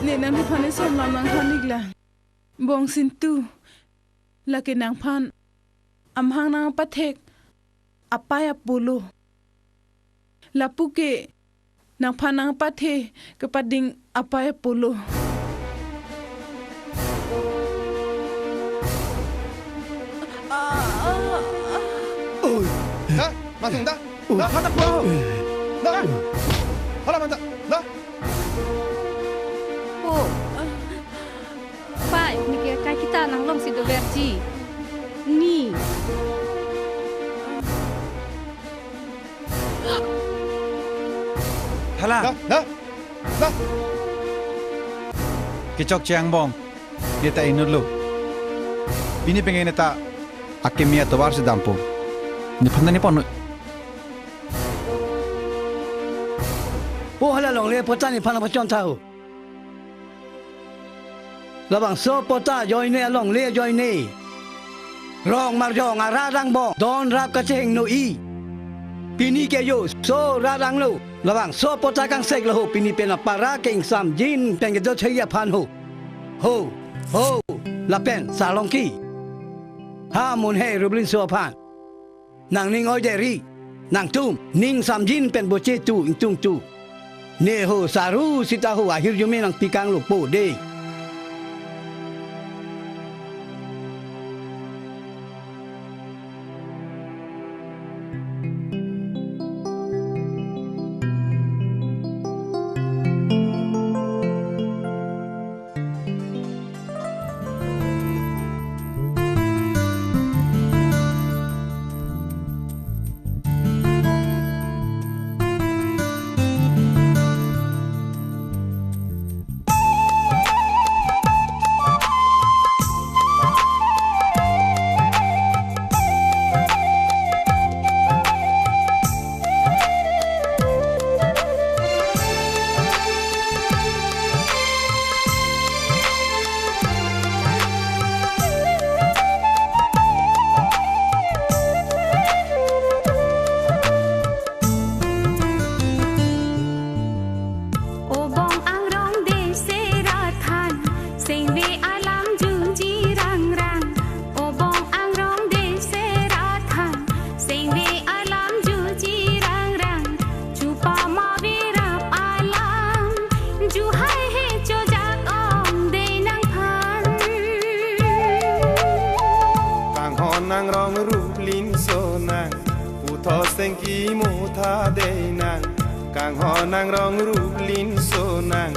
ne nangphan eson lam nangthan-iklang. Bong Sintu, lake nangphan amahang nangpathek apei apolo. Lapu ke nangphan nangpathe kepading apei apolo. Oi. Da, masuk da. Da, mana po? Da. Hala manta. Da. Po. Pai, neke kaiketa nanglongsi doverji. Ni. Hala. Da, da, da. Kechokche angbong. Neta inutlo. Pini pengen neta akimi atovar si dampo. Nephan ta nepon. O hala longle pota nephan pachon tha ho. Labangso pota ajoine, alongle ajoine, rong marjong arat angbong don rap kachehingno-i. Pini ke jo so rat anglo. Labangso pota kangsek lo ho, pini pen apara ke ingsamjin pen kedo thei aphan ho. Ho, ho, lapen Sarlongki. Ha Munhei Ruplinso aphan. Nangning oide ri, nangtum ning samjin pen boche tu, ingtung tu. Ne ho Saru sita ho ahirjume nangpikanglo po de. Obong angrong de sera than, sengve alam juji rangrang. Obong angrong de sera than, sengve alam juji rangrang. Chupa ma virap alam, juhai he chojak ong de nangphan. Kanghon angrong Ruplinso nang, puthot sengki motha de nang. Kanghon angrong Ruplinso nang,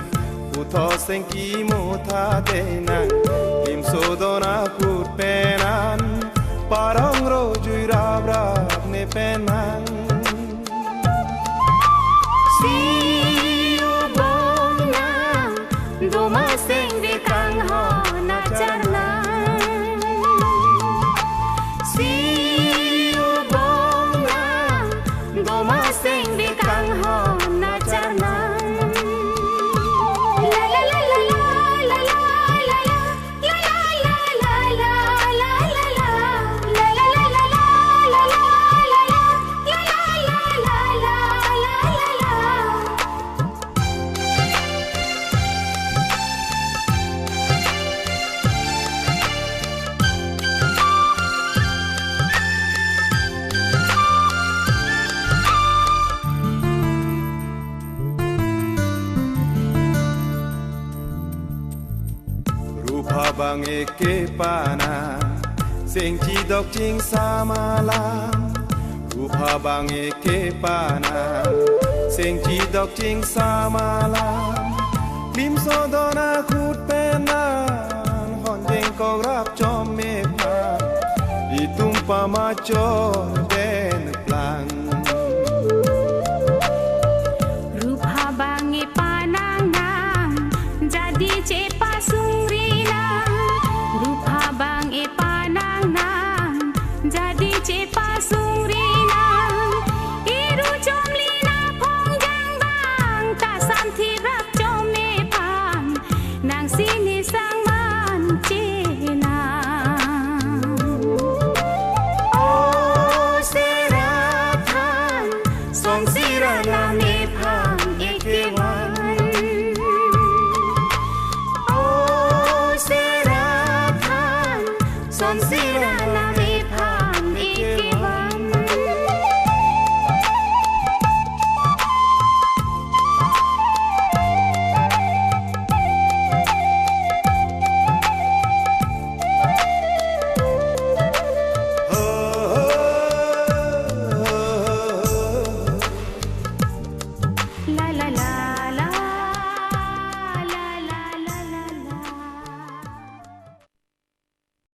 puthot sengki motha de nang. Limso don akut pen an, parong ro jui rap rap ne pen nang. Si obong nang, doma sengve kanghon acharnang. Si obong nang, doma sengve kanghon acharnang. La la la la la la la la la. Rupha bang-e kepanang, sengchidok chingsam alam. Rupha bang-e kepanang, sengchidok chingsam alam. Limso don ahut pen an, hon jengkok rap chom me phan, itum pamachon pen plang. Rupha bang-e panang nang, jadi chepasungri nang. Rupha bang-e panang nang, jadi chepasungri nang. Iru chomli na phongjang bang, ta samthi rap chom me phan, nang sini sang man Tonsi rana